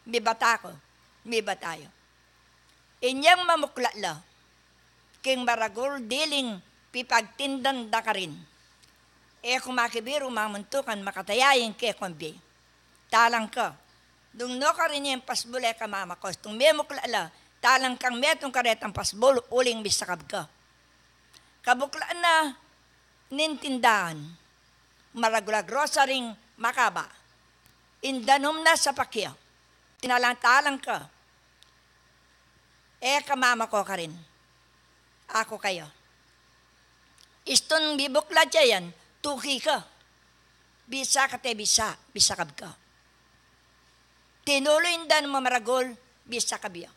Mibata ku, mibata yu. Inyang mamukla la king maragul diling pipagtindan da karin. E ku makibiru mamuntukan makataya ing kekong bie. Talang ka. Dung no karin yang pasbul e ka mamako. Tung memukla la, talang kang metung karetang pasbul uling misakab ka. Kabuklan na ning tindahan. Maragul a grocery ring makaba. Ing danum na sapak ya. Tinalang-talang ka. E ka mamako karin. Aku kaya. Istun bibuklat ya yan, tuki ka. Bisa ka te bisa, bisakab ka. Tinulu ing danum a maragul, bisakab ya.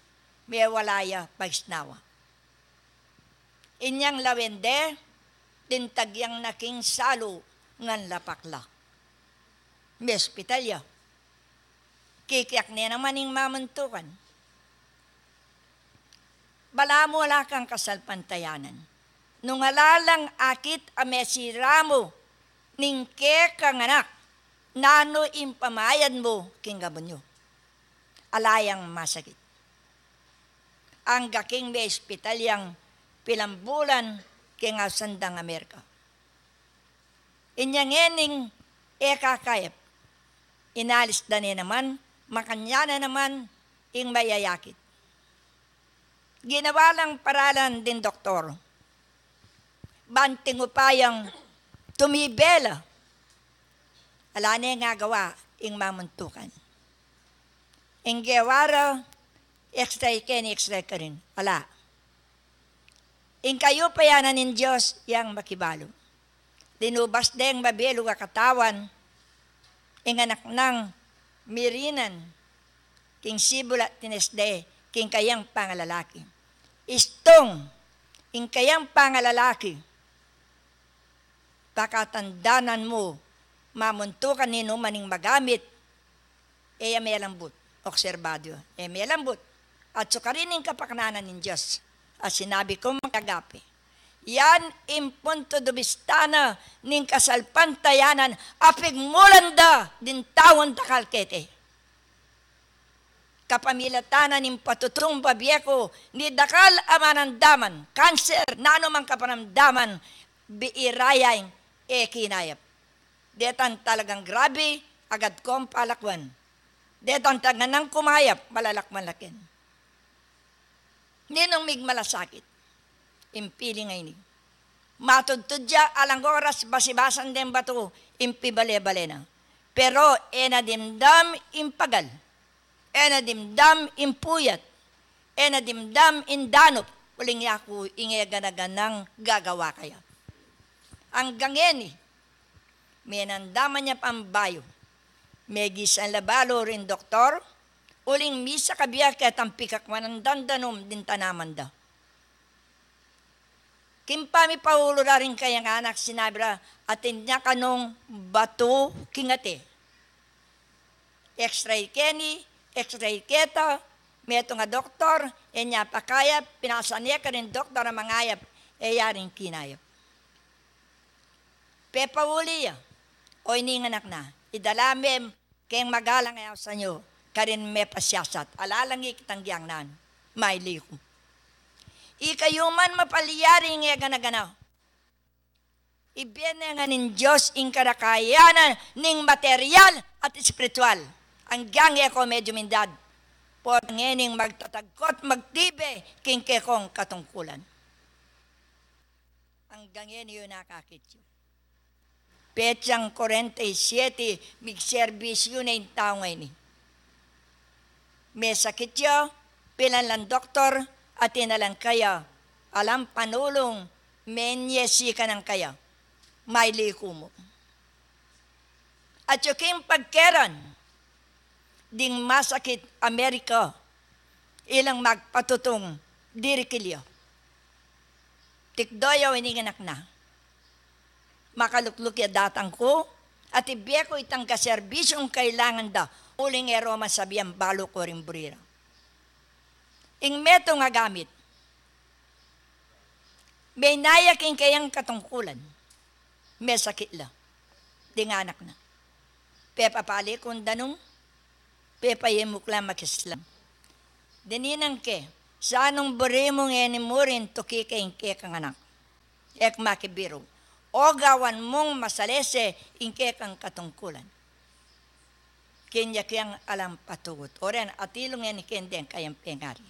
Mewala ya pagisnawa. Inyang lawen de, tintag yang na king salu ngan lapak la. Mespital ya. Kikiak ne naman ing mamuntukan. Balamu ala kang kasalpantayanan. Nung ala lang akit a mesira mu ning kekang anak, nanu ing pamayad mu king gabun yu? Ala yang masakit. angga king me-ospital yang pilang bulan king ausan dang Amerika. Inya ngening e kakayap, inalis da ne naman, makanyan na naman ing mayayakit. Ginawa lang paralan ding doktor. Banting upayang tumibe la. Ala ne ngagawa ing mamuntukan. Ing gewa ra, X-ray keni, X-ray karin. Ala. Ing kayupayan na ning Dios yang makibalu. Linubas deng mabilug a katawan, ing anak nang mirinan, king sibul at tines de, king kayang pangalalaki. Istung, ing kayang pangalalaki, pakatandanan mu, mamuntukan ninuman ing magamit, e ya melambut, obserbado, e melambut. At sukarin ing kapaknanan ning Dios, a sinabi kung agape. Yan ing punto de bista na ning kasalpantayanan a pigmulan da ding taung dakal keti. Kapamilatan na ning patutung bibie ku, ning dakal a manamdaman, kanser, nanu mang kapanamdaman, bie ra yang e kinayap. Detang talagang grabe, agad kung palakuan. Detang talagang kumayap, malalakwan la ken. Ninung migmalasakit ing piling a ini. Matudtud ya, alang oras basibasan deng batu ing pibale-bale na. Pero e na dimdam ing pagal, e na dimdam ing puyat, e na dimdam ing danup, uling yaku ing e gana-ganang gagawa kaya. Anggang ngeni, menamdaman ya pang bayu. Megisan la balu ring doktor, uling misa kabie ketang pikakwan nang dandanum ding tanaman da. King pamipaulu da ring kayang anak, sinabi ra, atin ya kanung batu king ate. X-ray keni, X-ray keta, metung a doktor, e ne pakayap, pinasa ne karing doktor a mangayap, e ya ring kinayap. Pepauli ya, o ining anak na, idala me keng magalang a ausan yu, karin mepasiasat, ala lang ikit anggyang nanu, mailiku. Ikayu man mapalyari ing e gana-gana. Ibie ne ngan ning Dios ing karakayanan ning material at espiritual. Anggyang e ko medyum indad, pota ngening magtatagkot magtibe king kekong katungkulan. Anggang ngeni yu nakakit yu. Petsang kuarenta y siete, migserbisyu ne ing tau ngeni. Mesakit ya, pilan lang doktor, atin na lang kaya, alang panulung, menye sikan nang kaya, mailiku mu. Atyu king pagkeran ding masakit Amerika, ilang magpatutung dirikil ya. Tikdo ya o ining anak na. Makalukluk ya datang ku, at ibie ku itang kaserbisyung kailangan da, uling e ro masabian balu ku ring buri ra. Ing metung a gamit, meinaya king kayang katungkulan, mesakit la ding anak na. Pepapali kung danum, pepayemuk la makislam. Dinan ke, sa nung buri mung e ni murin tuki ke ing kekang anak, e ku makibiru, o gawan mung masalese ing kekang katungkulan. Kenya keng alang patugut. O ren, atilu ngeni keng deng kayang pengari.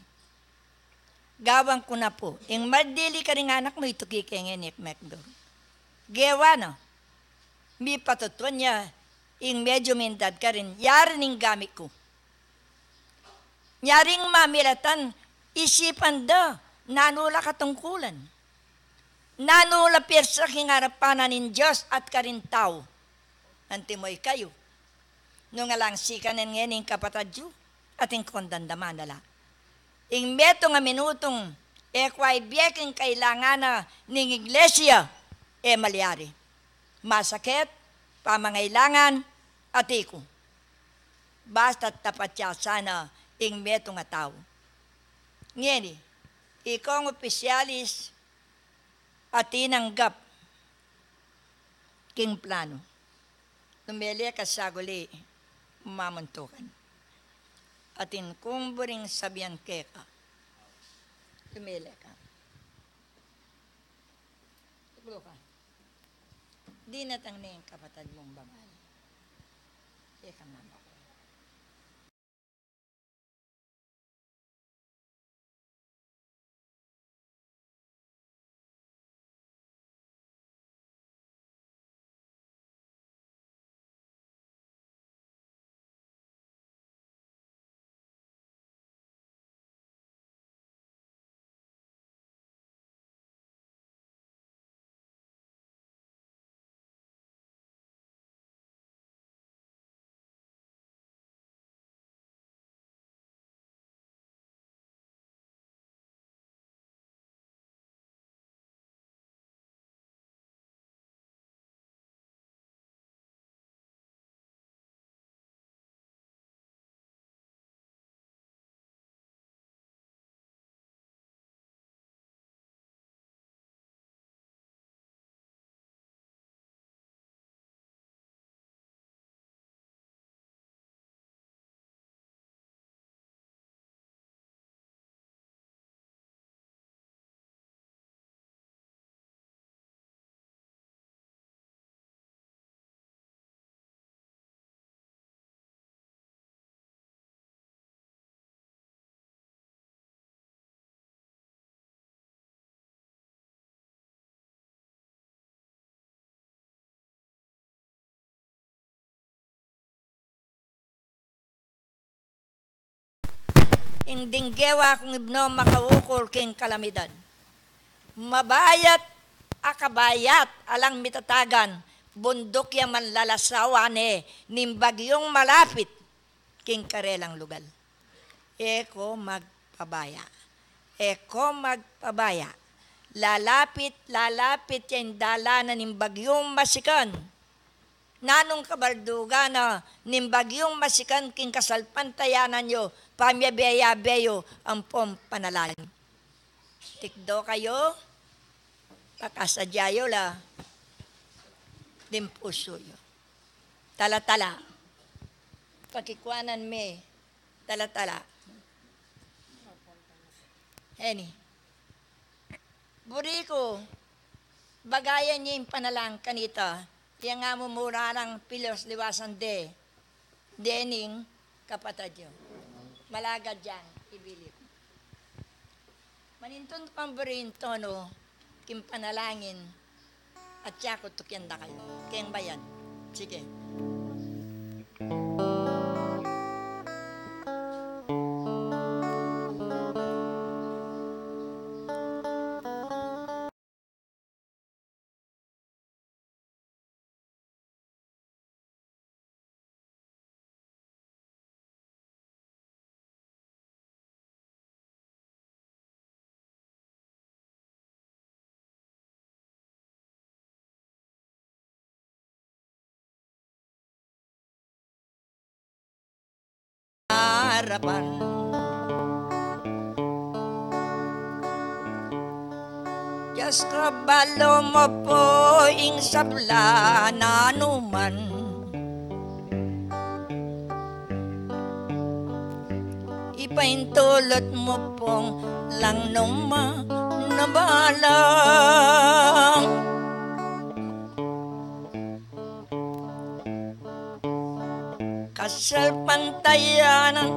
Gawan ku na pu, ing magdili karing anak mu ituki ke ngeni e ku mekdur. Gewa na, mipatutuan ya ing medyum indad karin, yari ning gamit ku. Nyaring mamilatan isipan da, nanu la katungkulan, nanu la pirsa king arapan na ning Dios at karing tau. Antimo ikayu, nung alang sikanan ngeni ing kapatad yu, atin kung damdaman na la. Ing metung a minutung e ku aibie king kailangan na ning iglesia, e malyari. Masakit, pamangailangan, atiku. Basta tapat ya sana ing metung a tau. Ngeni, ikong opisyalis a tinanggap king plano. Lumele ka saguli, mamuntukan. Atin kung buring sabian keka, Tumili ka. Tuklu ka. Dinatang ne ing kapatad mung babai. Keka mama ku. Ing ding gewa kung ibnu makaukul king kalamidad. Mabayat a kabayat, alang mitatagan, bunduk ya manlalasawan ne ning bagyung malapit king karelang lugal. E ko magpabaya. E ko magpabaya. Lalapit, lalapit ya ing dalanan ning bagyung masikan. Nanung kabaldugan na ning bagyung masikan king kasalpantayanan yu, pamiyabe-yabe yu ampong panalangin. Tikdo kayu, pakasadya yu la ding pusu yu. Talatala. Pakikuanan me, talatala. Heni. Buri ku, bagayan ye ing panalangin kanita, yang amumura lang pilos liwasan de, dening kapatad yu. Malagad yang ibilib. Manintun pang buri ing tonu king panalangin, at yaku tukian da kayu. Keng bayan. Sige. Arapan. Diyos ko, balu mu pu ing sabla na numan. Ipaintulut mu pung lang numa na balang. Kasalpantayanan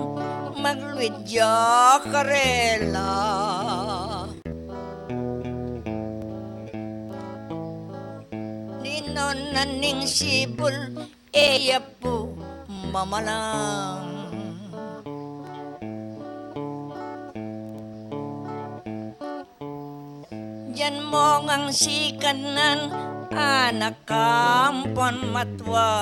magluid ya karela. Ninu na ning sibul e ya pu mamalang. Dinan mu ngang sikanan anak ampon matua.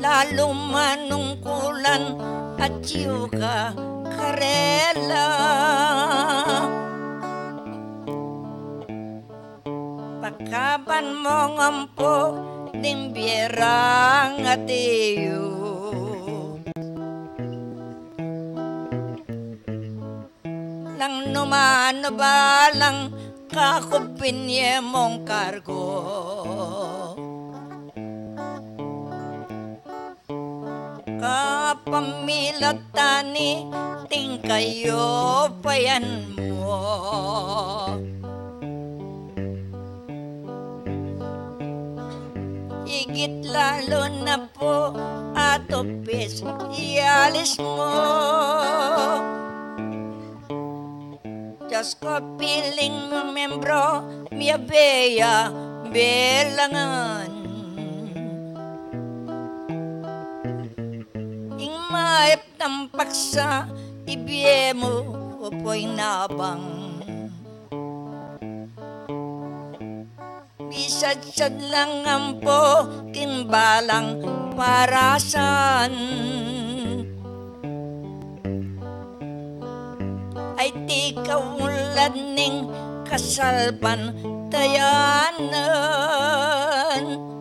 Lalu manungkulan atiu ka karela. Pakaban mu ngan pu ding bie rang atiu. Nang nu man nu balang kakupin ye mung kargu. Kapamilatan iting kayupayan mu, igit lalu na pu at opisyalis mu. Dios ku, piling membro, miyabe ya belangan. Ing mayap nang paksa, ibie mu pu ing nabang. Bisadsad lang ampo king balang parasan. Ay, tika ulad ning kasalpantayanan.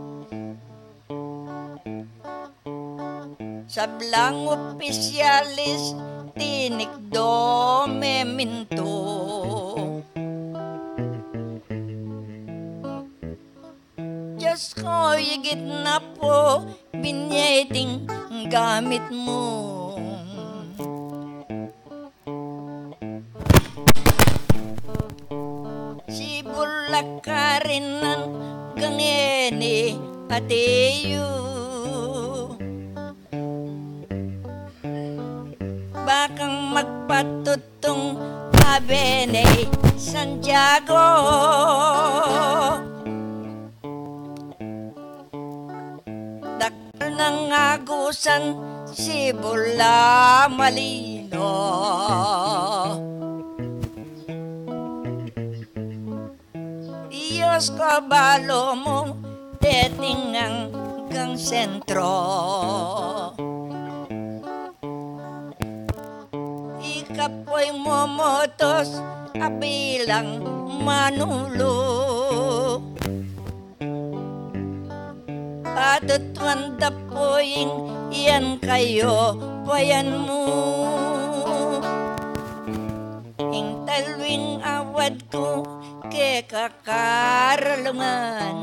Sablang opisyalis, tinikdo me minto. Dios ku, igit na pu, binie iting gamit mu. Sibul a karinan, gangeni ate yu. Bakang magpatutung, abene Santiago. Dakal nang agusan, sibul a malino. Dios ku, abalu mu, deting anggang sentro. Ika pu ing mumutus a bilang manulu. Patutuan da pu ing yan kayupayan mu. Ing talu ing awad ku keka karalungan.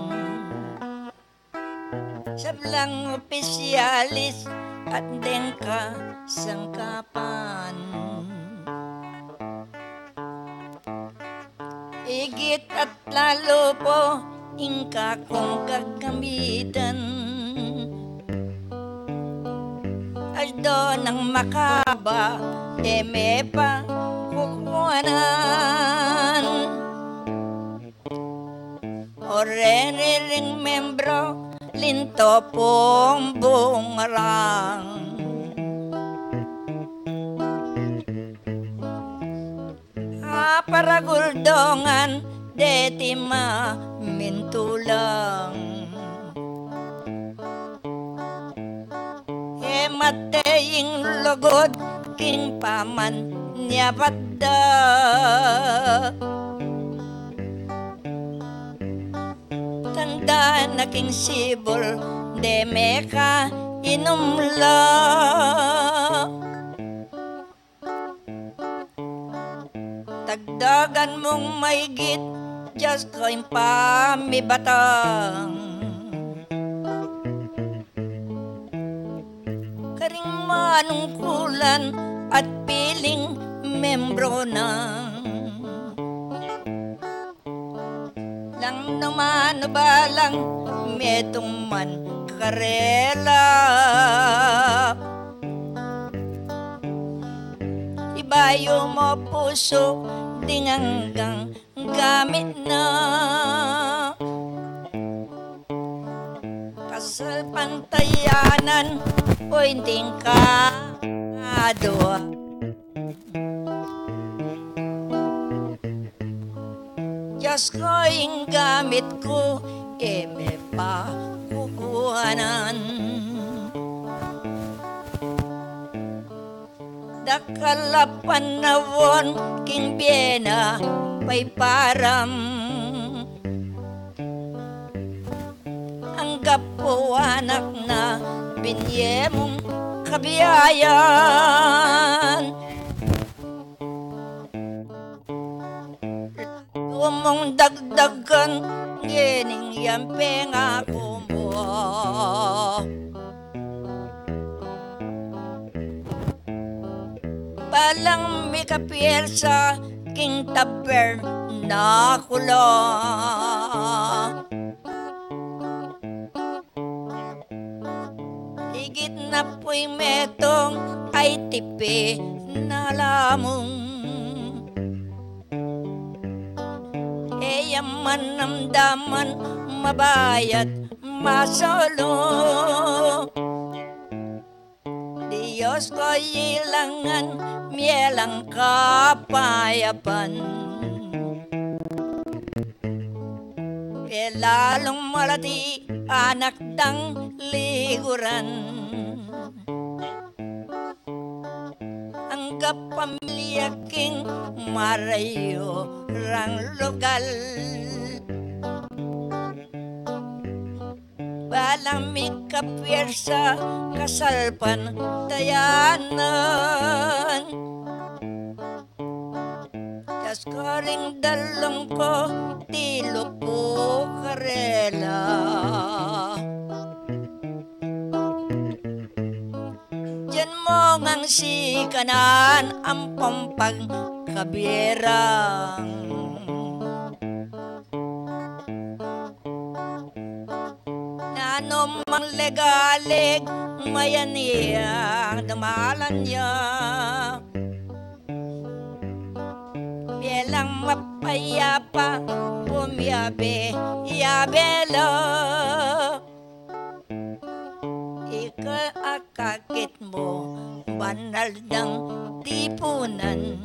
Sablang opisyalis at deng kasangkapan. Igit at lalu pu ing kakung gagamitan. Aldo nang makaba, e me pa kukuanan. O reni ring membro, linto pung bungarang. Aparagul dongan, deti mamintulang. E mate ing lugud king pamanyabat da. Tanda na king sibul, de me ka inum la. Tagdagan mung maigit, Dios ku, ing pamibatang. Karing manungkulan at piling membro na. Nang nu man o balang metung man karela. Ibayu mu pusu ding anggang gamit na. Kasalpantayanan o inting ka adua. Dios ku, ing gamit ku, e me pa kukuanan. Dakal a panaun king bie na paiparam. Anggap pu anak na binie mung kabiayan. Lalu mung dagdagan, ngening yang pengaku mu. Alang mikapiersa king tabernakula. Igit na pu'y metung a iti pinalamung. E ya man namdaman mabayat masolu. Dios ko, ilangan mi lang kapayapan. Pelalung malati anak dang liguran. Angga pamilya king marayu rang lugal. Balang mikapiersa kasalpantayanan. Karing dalung ku tilupu karela. Dian mu ngang sikanan ampong pagkabierang. Nanu mang legaleg mayan yang damalan ya. Bie lang mapayapa pumiabe-yabe la. Ika akakit mu banal dang tipunan.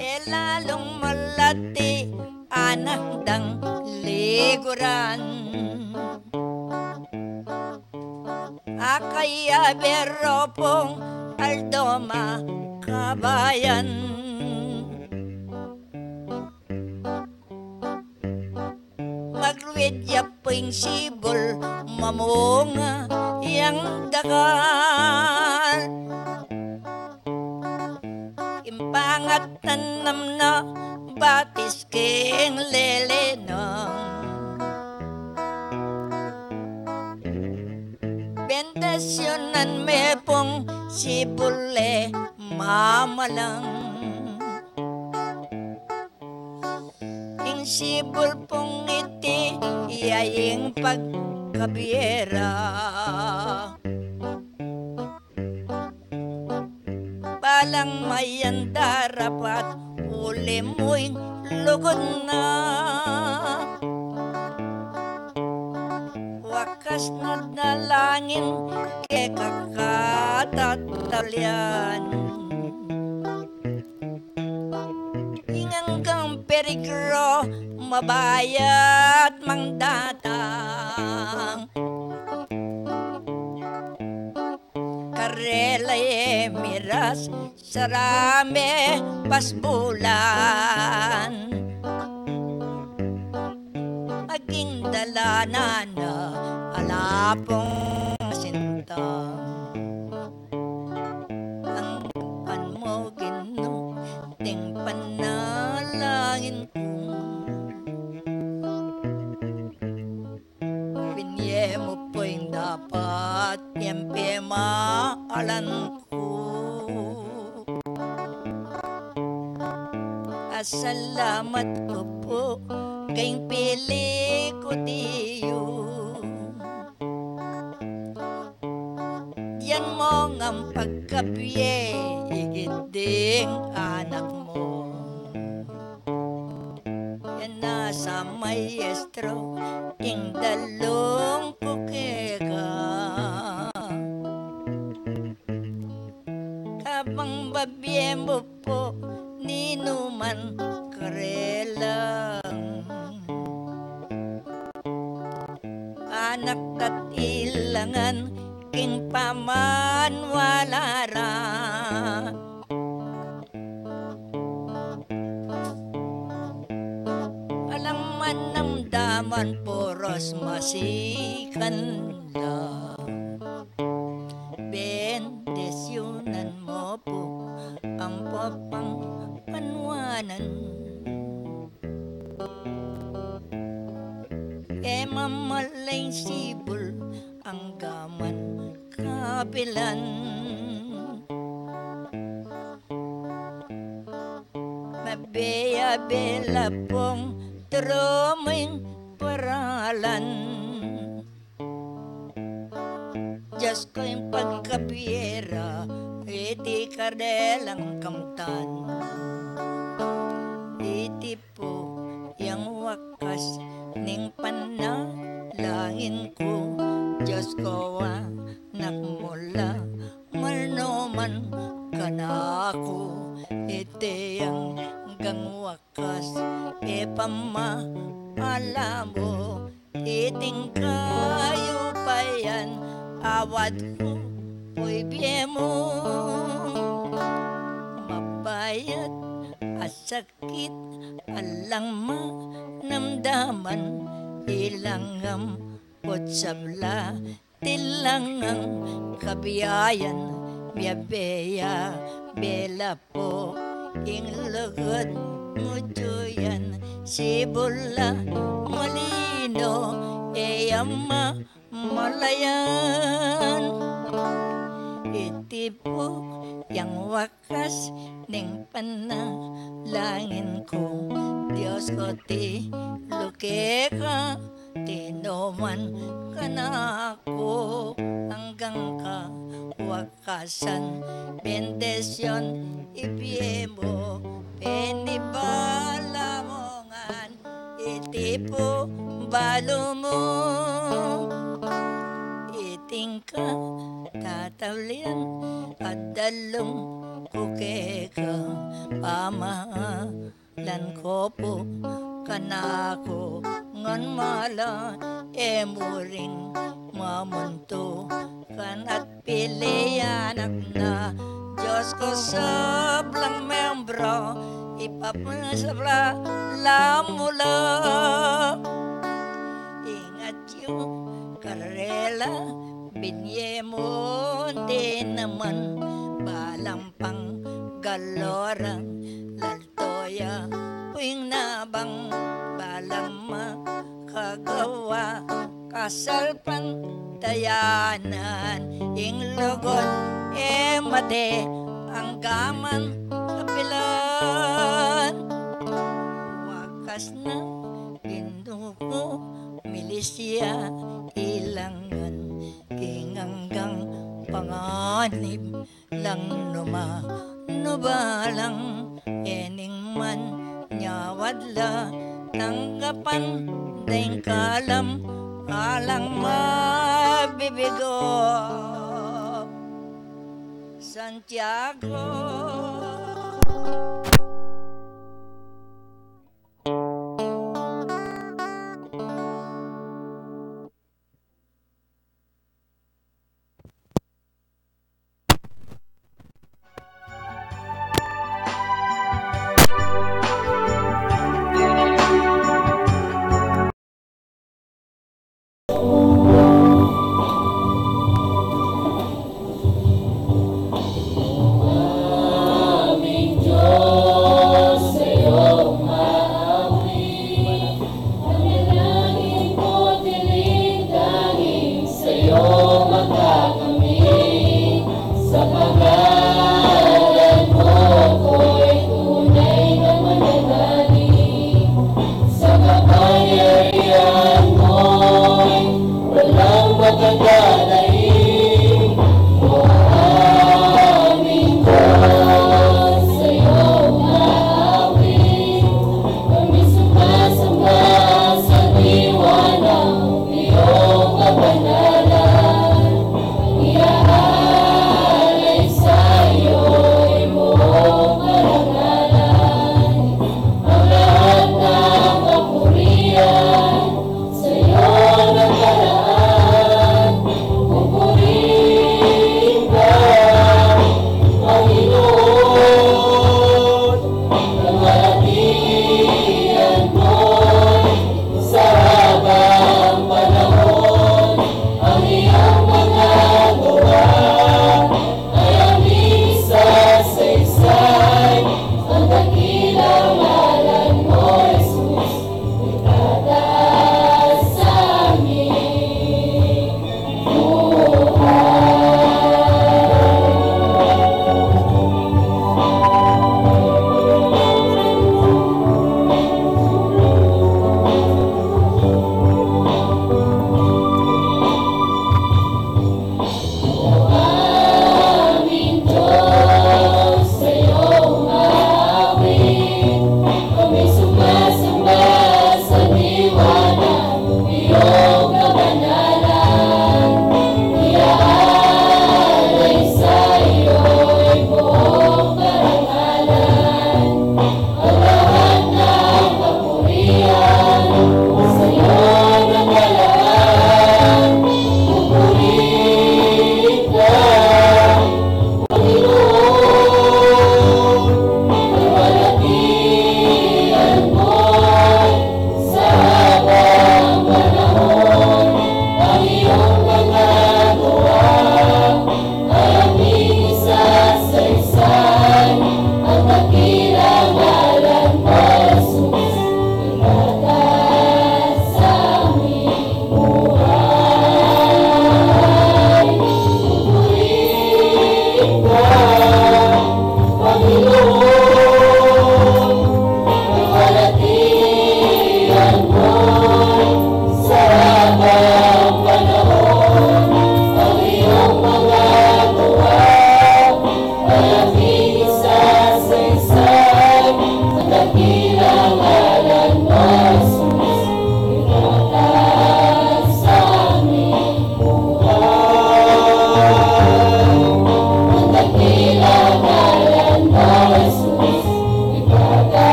E lalung malati anak dang liguran. Akayabe ro pung aldo makabayan. Magluid ya pung sibul mamunga yang dakal. Ing pangatanam na batis king lelenong. Bendisyunan me pung sibul e mamalang. Ing sibul pung iti ya ing pagkabiera. Balang mayan darapat uli mu ing lugud na. Wakas na dalangin keka katatalian. Ing anggang perigro mabayat mang datang. Karela e miras sarame pasbulan. Maging dalanan na ala pung sintang. Tanggapan mu, Ginu, ing panalangin ku. Binye mu pu ing dapat yang pemaalan ku. Asalamat ku pu king pili ku diyu. Dian mu ngang pagkabie igit ding anak mu. Yan na sa maestro ing dalung ku keka. Kabang babie mu pu ninuman karelang anak, dat ilangan king pamaniwala ra. Alang manamdaman puros masikan la. Bendisyunan mu pu ampong pangpanuanan. E mamaling sibul anggaman ka kapilan. Mabiye-biye la pung turu mung paralan. Diyos ku, ing pagkabiye ra, iti karelang kamtan. Iti pu yang wakas ning panalangin ku, Diyos ku, anak mu la, manuman kanaku, iti anggang wakas, e pamamala mu, iting kayupayan, awad ku pu ibie mu. Mabayat a sakit, alang manamdaman, ilang amput sabla, tilangang kabiayan, biabiya, bela pu ing lugud mu, tuyan, sibul la mulino, e ya mamalayan. Iti pu yang wakas ning panalangin ku, Diyos ku, tilu keka, tinuman kanaku, anggang kawakasan, bendisyun ibie mu, penibala mu ngan, iti pu balu mu, iting katataulian, adalung ku keka, pama lan ku pu kanaku, ngan mala e mu ring mamuntu, kanat pili anak na, Diyos ku, sablang membro, ipapasabla la mu la. Ingat yu karela, binye mu, di naman balang panggalora, lal toya, puing nabang balang makagawa, kasalpantayanan, ing lugud e mate, anggaman kapilan. Wakas na, Ginu ku, milis ya ilangan, king anggang panganib lang nu ma, nu balang e ning man nyawad la, tanggapan deng kalam, alang mabibigo. Santiago.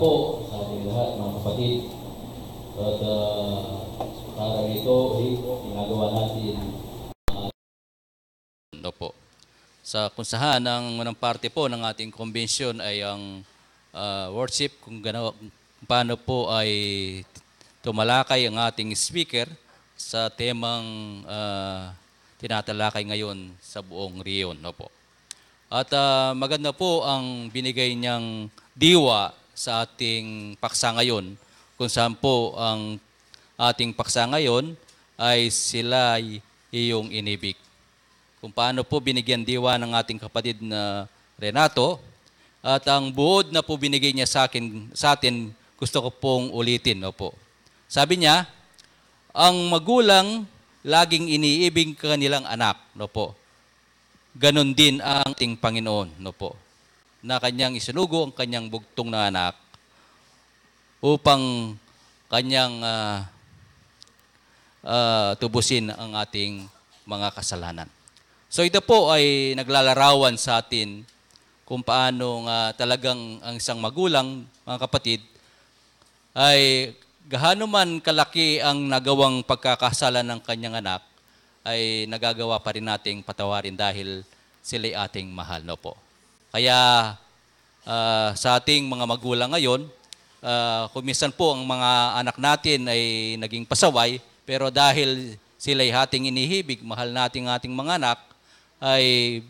po sa ating lahat, mga kapatid. At, ah, para nito, eh, ginagawa natin. Opo. Sa kung saan ang unang parte po ng ating convention ay ang, ah, worship, kung gano-, kung paano po ay tumalakay ang ating speaker sa temang, ah, tinatalakay ngayon sa buong rehiyon. Opo. At, ah, maganda po ang binigay niyang diwa sa ating paksa ngayon, kung saan po ang ating paksa ngayon ay sila'y iyong inibig. Kung paano po binigyan diwa ng ating kapatid na Renato, at ang buod na po binigay niya sa akin, sa atin, gusto ko pong ulitin, opo. Sabi niya, ang magulang laging iniibig kanilang anak, no po. Ganun din ang ating Panginoon, no po, na kanyang isinugo ang kanyang bugtong na anak upang kanyang, ah, ah, tubusin ang ating mga kasalanan. So ito po ay naglalarawan sa atin kung paano nga talagang ang isang magulang, mga kapatid, ay gaano man kalaki ang nagawang pagkakasala ng kanyang anak, ay nagagawa pa rin nating patawarin dahil sila'y ating mahal, no po. Kaya, ah, sa ating mga magulang ngayon, ah, kung minsan po ang mga anak natin ay naging pasaway, pero dahil sila'y ating inihibig, mahal nating ating mga anak, ay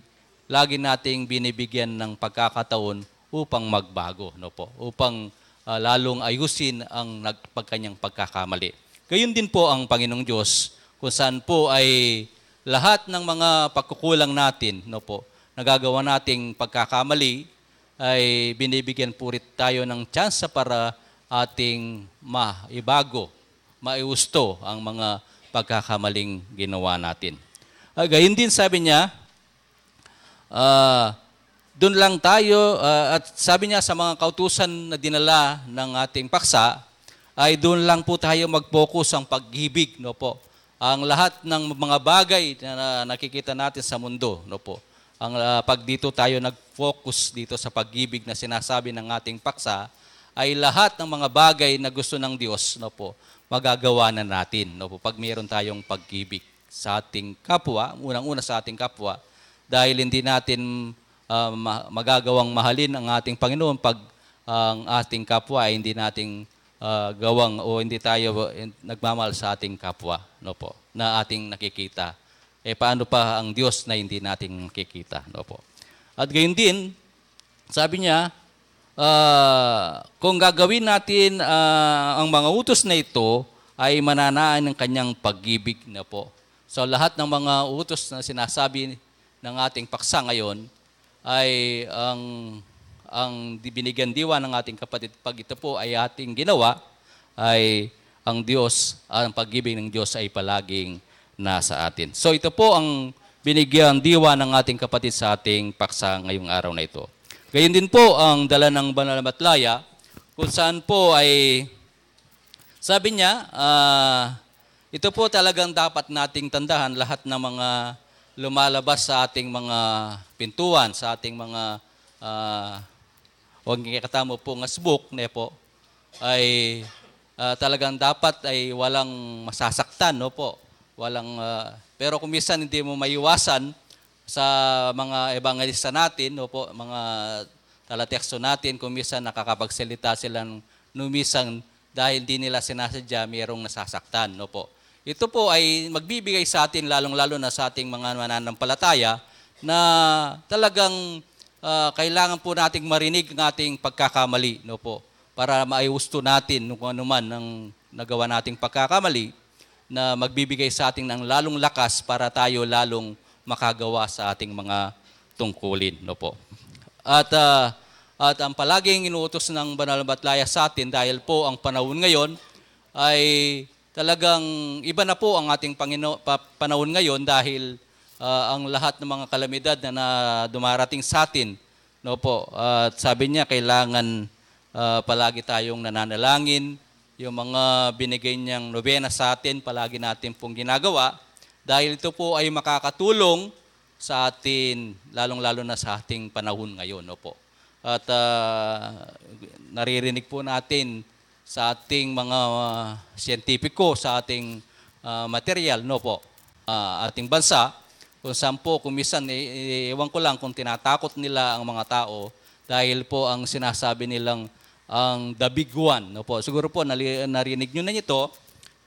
lagi nating binibigyan ng pagkakataon upang magbago, no po? Upang, ah, lalong ayusin ang nag-, pagkanyang pagkakamali. Gayun din po ang Panginoong Diyos, kung saan po ay lahat ng mga pagkukulang natin, no po, nagagawa nating pagkakamali, ay binibigyan po rin tayo ng tsansa para ating maibago, maiusto ang mga pagkakamaling ginawa natin. Ah, gayon din, sabi niya, ah, dun lang tayo, ah, at sabi niya sa mga kautusan na dinala ng ating paksa, ay dun lang po tayo mag-focus ang pag-ibig, no po. Ang lahat ng mga bagay na, na nakikita natin sa mundo, no po. Ang, ah, pag dito tayo nag-focus dito sa pag-ibig na sinasabi ng ating paksa, ay lahat ng mga bagay na gusto ng Diyos, no po, magagawa na natin, no po, pag mayroon tayong pag-ibig sa ating kapwa, unang-una sa ating kapwa, dahil hindi natin, ah, ma-, magagawang mahalin ang ating Panginoon pag ang ating kapwa ay hindi nating, ah, gawang o hindi tayo, eh, nagmamahal sa ating kapwa, no po, na ating nakikita. Eh, paano pa ang Diyos na hindi natin nakikita, no po? At gayon din, sabi niya, ah, kung gagawin natin, ah, ang mga utos na ito, ay mananaan ang kanyang pag-ibig, no po. So, lahat ng mga utos na sinasabi ng ating paksa ngayon ay ang, ang di-, binigyan diwa ng ating kapatid, pag ito po ay ating ginawa, ay ang Diyos, ang pag-ibig ng Diyos ay palaging nasa atin. So ito po ang binigyan diwa ng ating kapatid sa ating paksa ngayong araw na ito. Gayon din po ang dala ng banal na batlaya, kung saan po ay, sabi niya, ah, ito po talagang dapat nating tandahan, lahat ng mga lumalabas sa ating mga pintuan, sa ating mga, ah, huwag niya katamo po nga sbuk, ne po, ay, ah, talagang dapat ay walang masasaktan, no po? Walang, ah, pero kung minsan hindi mo maiwasan sa mga ebangelista natin, no po, mga talateksto natin, kung minsan nakakapagsalita silang numisan dahil di nila sinasadya, mayroong nasasaktan, no po? Ito po ay magbibigay sa atin, lalong-lalo na sa ating mga mananampalataya, na talagang, ah, kailangan po nating marinig ang ating pagkakamali, no po? Para maiusto natin nung ano man ang nagawa nating pagkakamali, na magbibigay sa atin ng lalong lakas para tayo lalong makagawa sa ating mga tungkulin, no po? At, ah, at ang palaging inuutos ng Banal na Batlaya sa atin, dahil po ang panahon ngayon ay talagang iba na po ang ating Pangino-, pa-, panahon ngayon dahil, ah, ang lahat ng mga kalamidad na, na dumarating sa atin, no po? At sabi niya, kailangan, ah, palagi tayong nananalangin. Yung mga binigay niyang nobena sa atin, palagi natin pong ginagawa dahil ito po ay makakatulong sa atin, lalong-lalo na sa ating panahon ngayon, no po? At ah, naririnig po natin sa ating mga ah, siyentipiko, sa ating ah, material, no po, ah, ating bansa, kung saan po, kung minsan, i- i- ewan ko lang kung tinatakot nila ang mga tao dahil po ang sinasabi nilang ang the big one, no po. Siguro po nali- narinig nyo na ito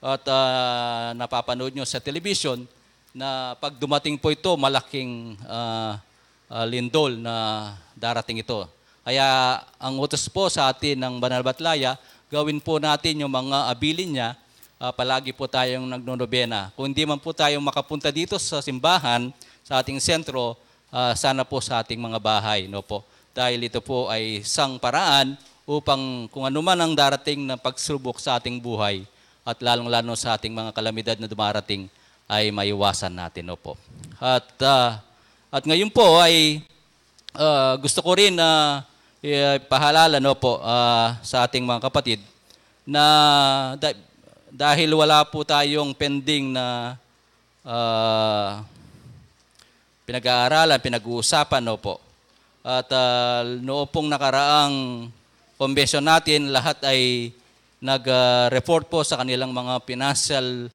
at ah, napapanood nyo sa television na pag dumating po ito, malaking ah, ah, lindol na darating ito. Kaya ang utos po sa atin ng Banal Batlaya, gawin po natin yung mga abilin niya. Ah, palagi po tayong nagnonobena. Kung hindi man po tayo makapunta dito sa simbahan, sa ating sentro, ah, sana po sa ating mga bahay, no po. Dahil ito po ay isang paraan upang kung anuman ang darating na pagsubok sa ating buhay at lalong-lalo sa ating mga kalamidad na dumarating ay maiwasan natin, no po. At ah, at ngayon po ay ah, gusto ko rin na ipahalala, no po, ah, sa ating mga kapatid na da- dahil wala po tayong pending na ah, pinag-aaralan, pinag-uusapan, no po. At ah, noong pong nakaraang convention natin, lahat ay nag-report po sa kanilang mga financial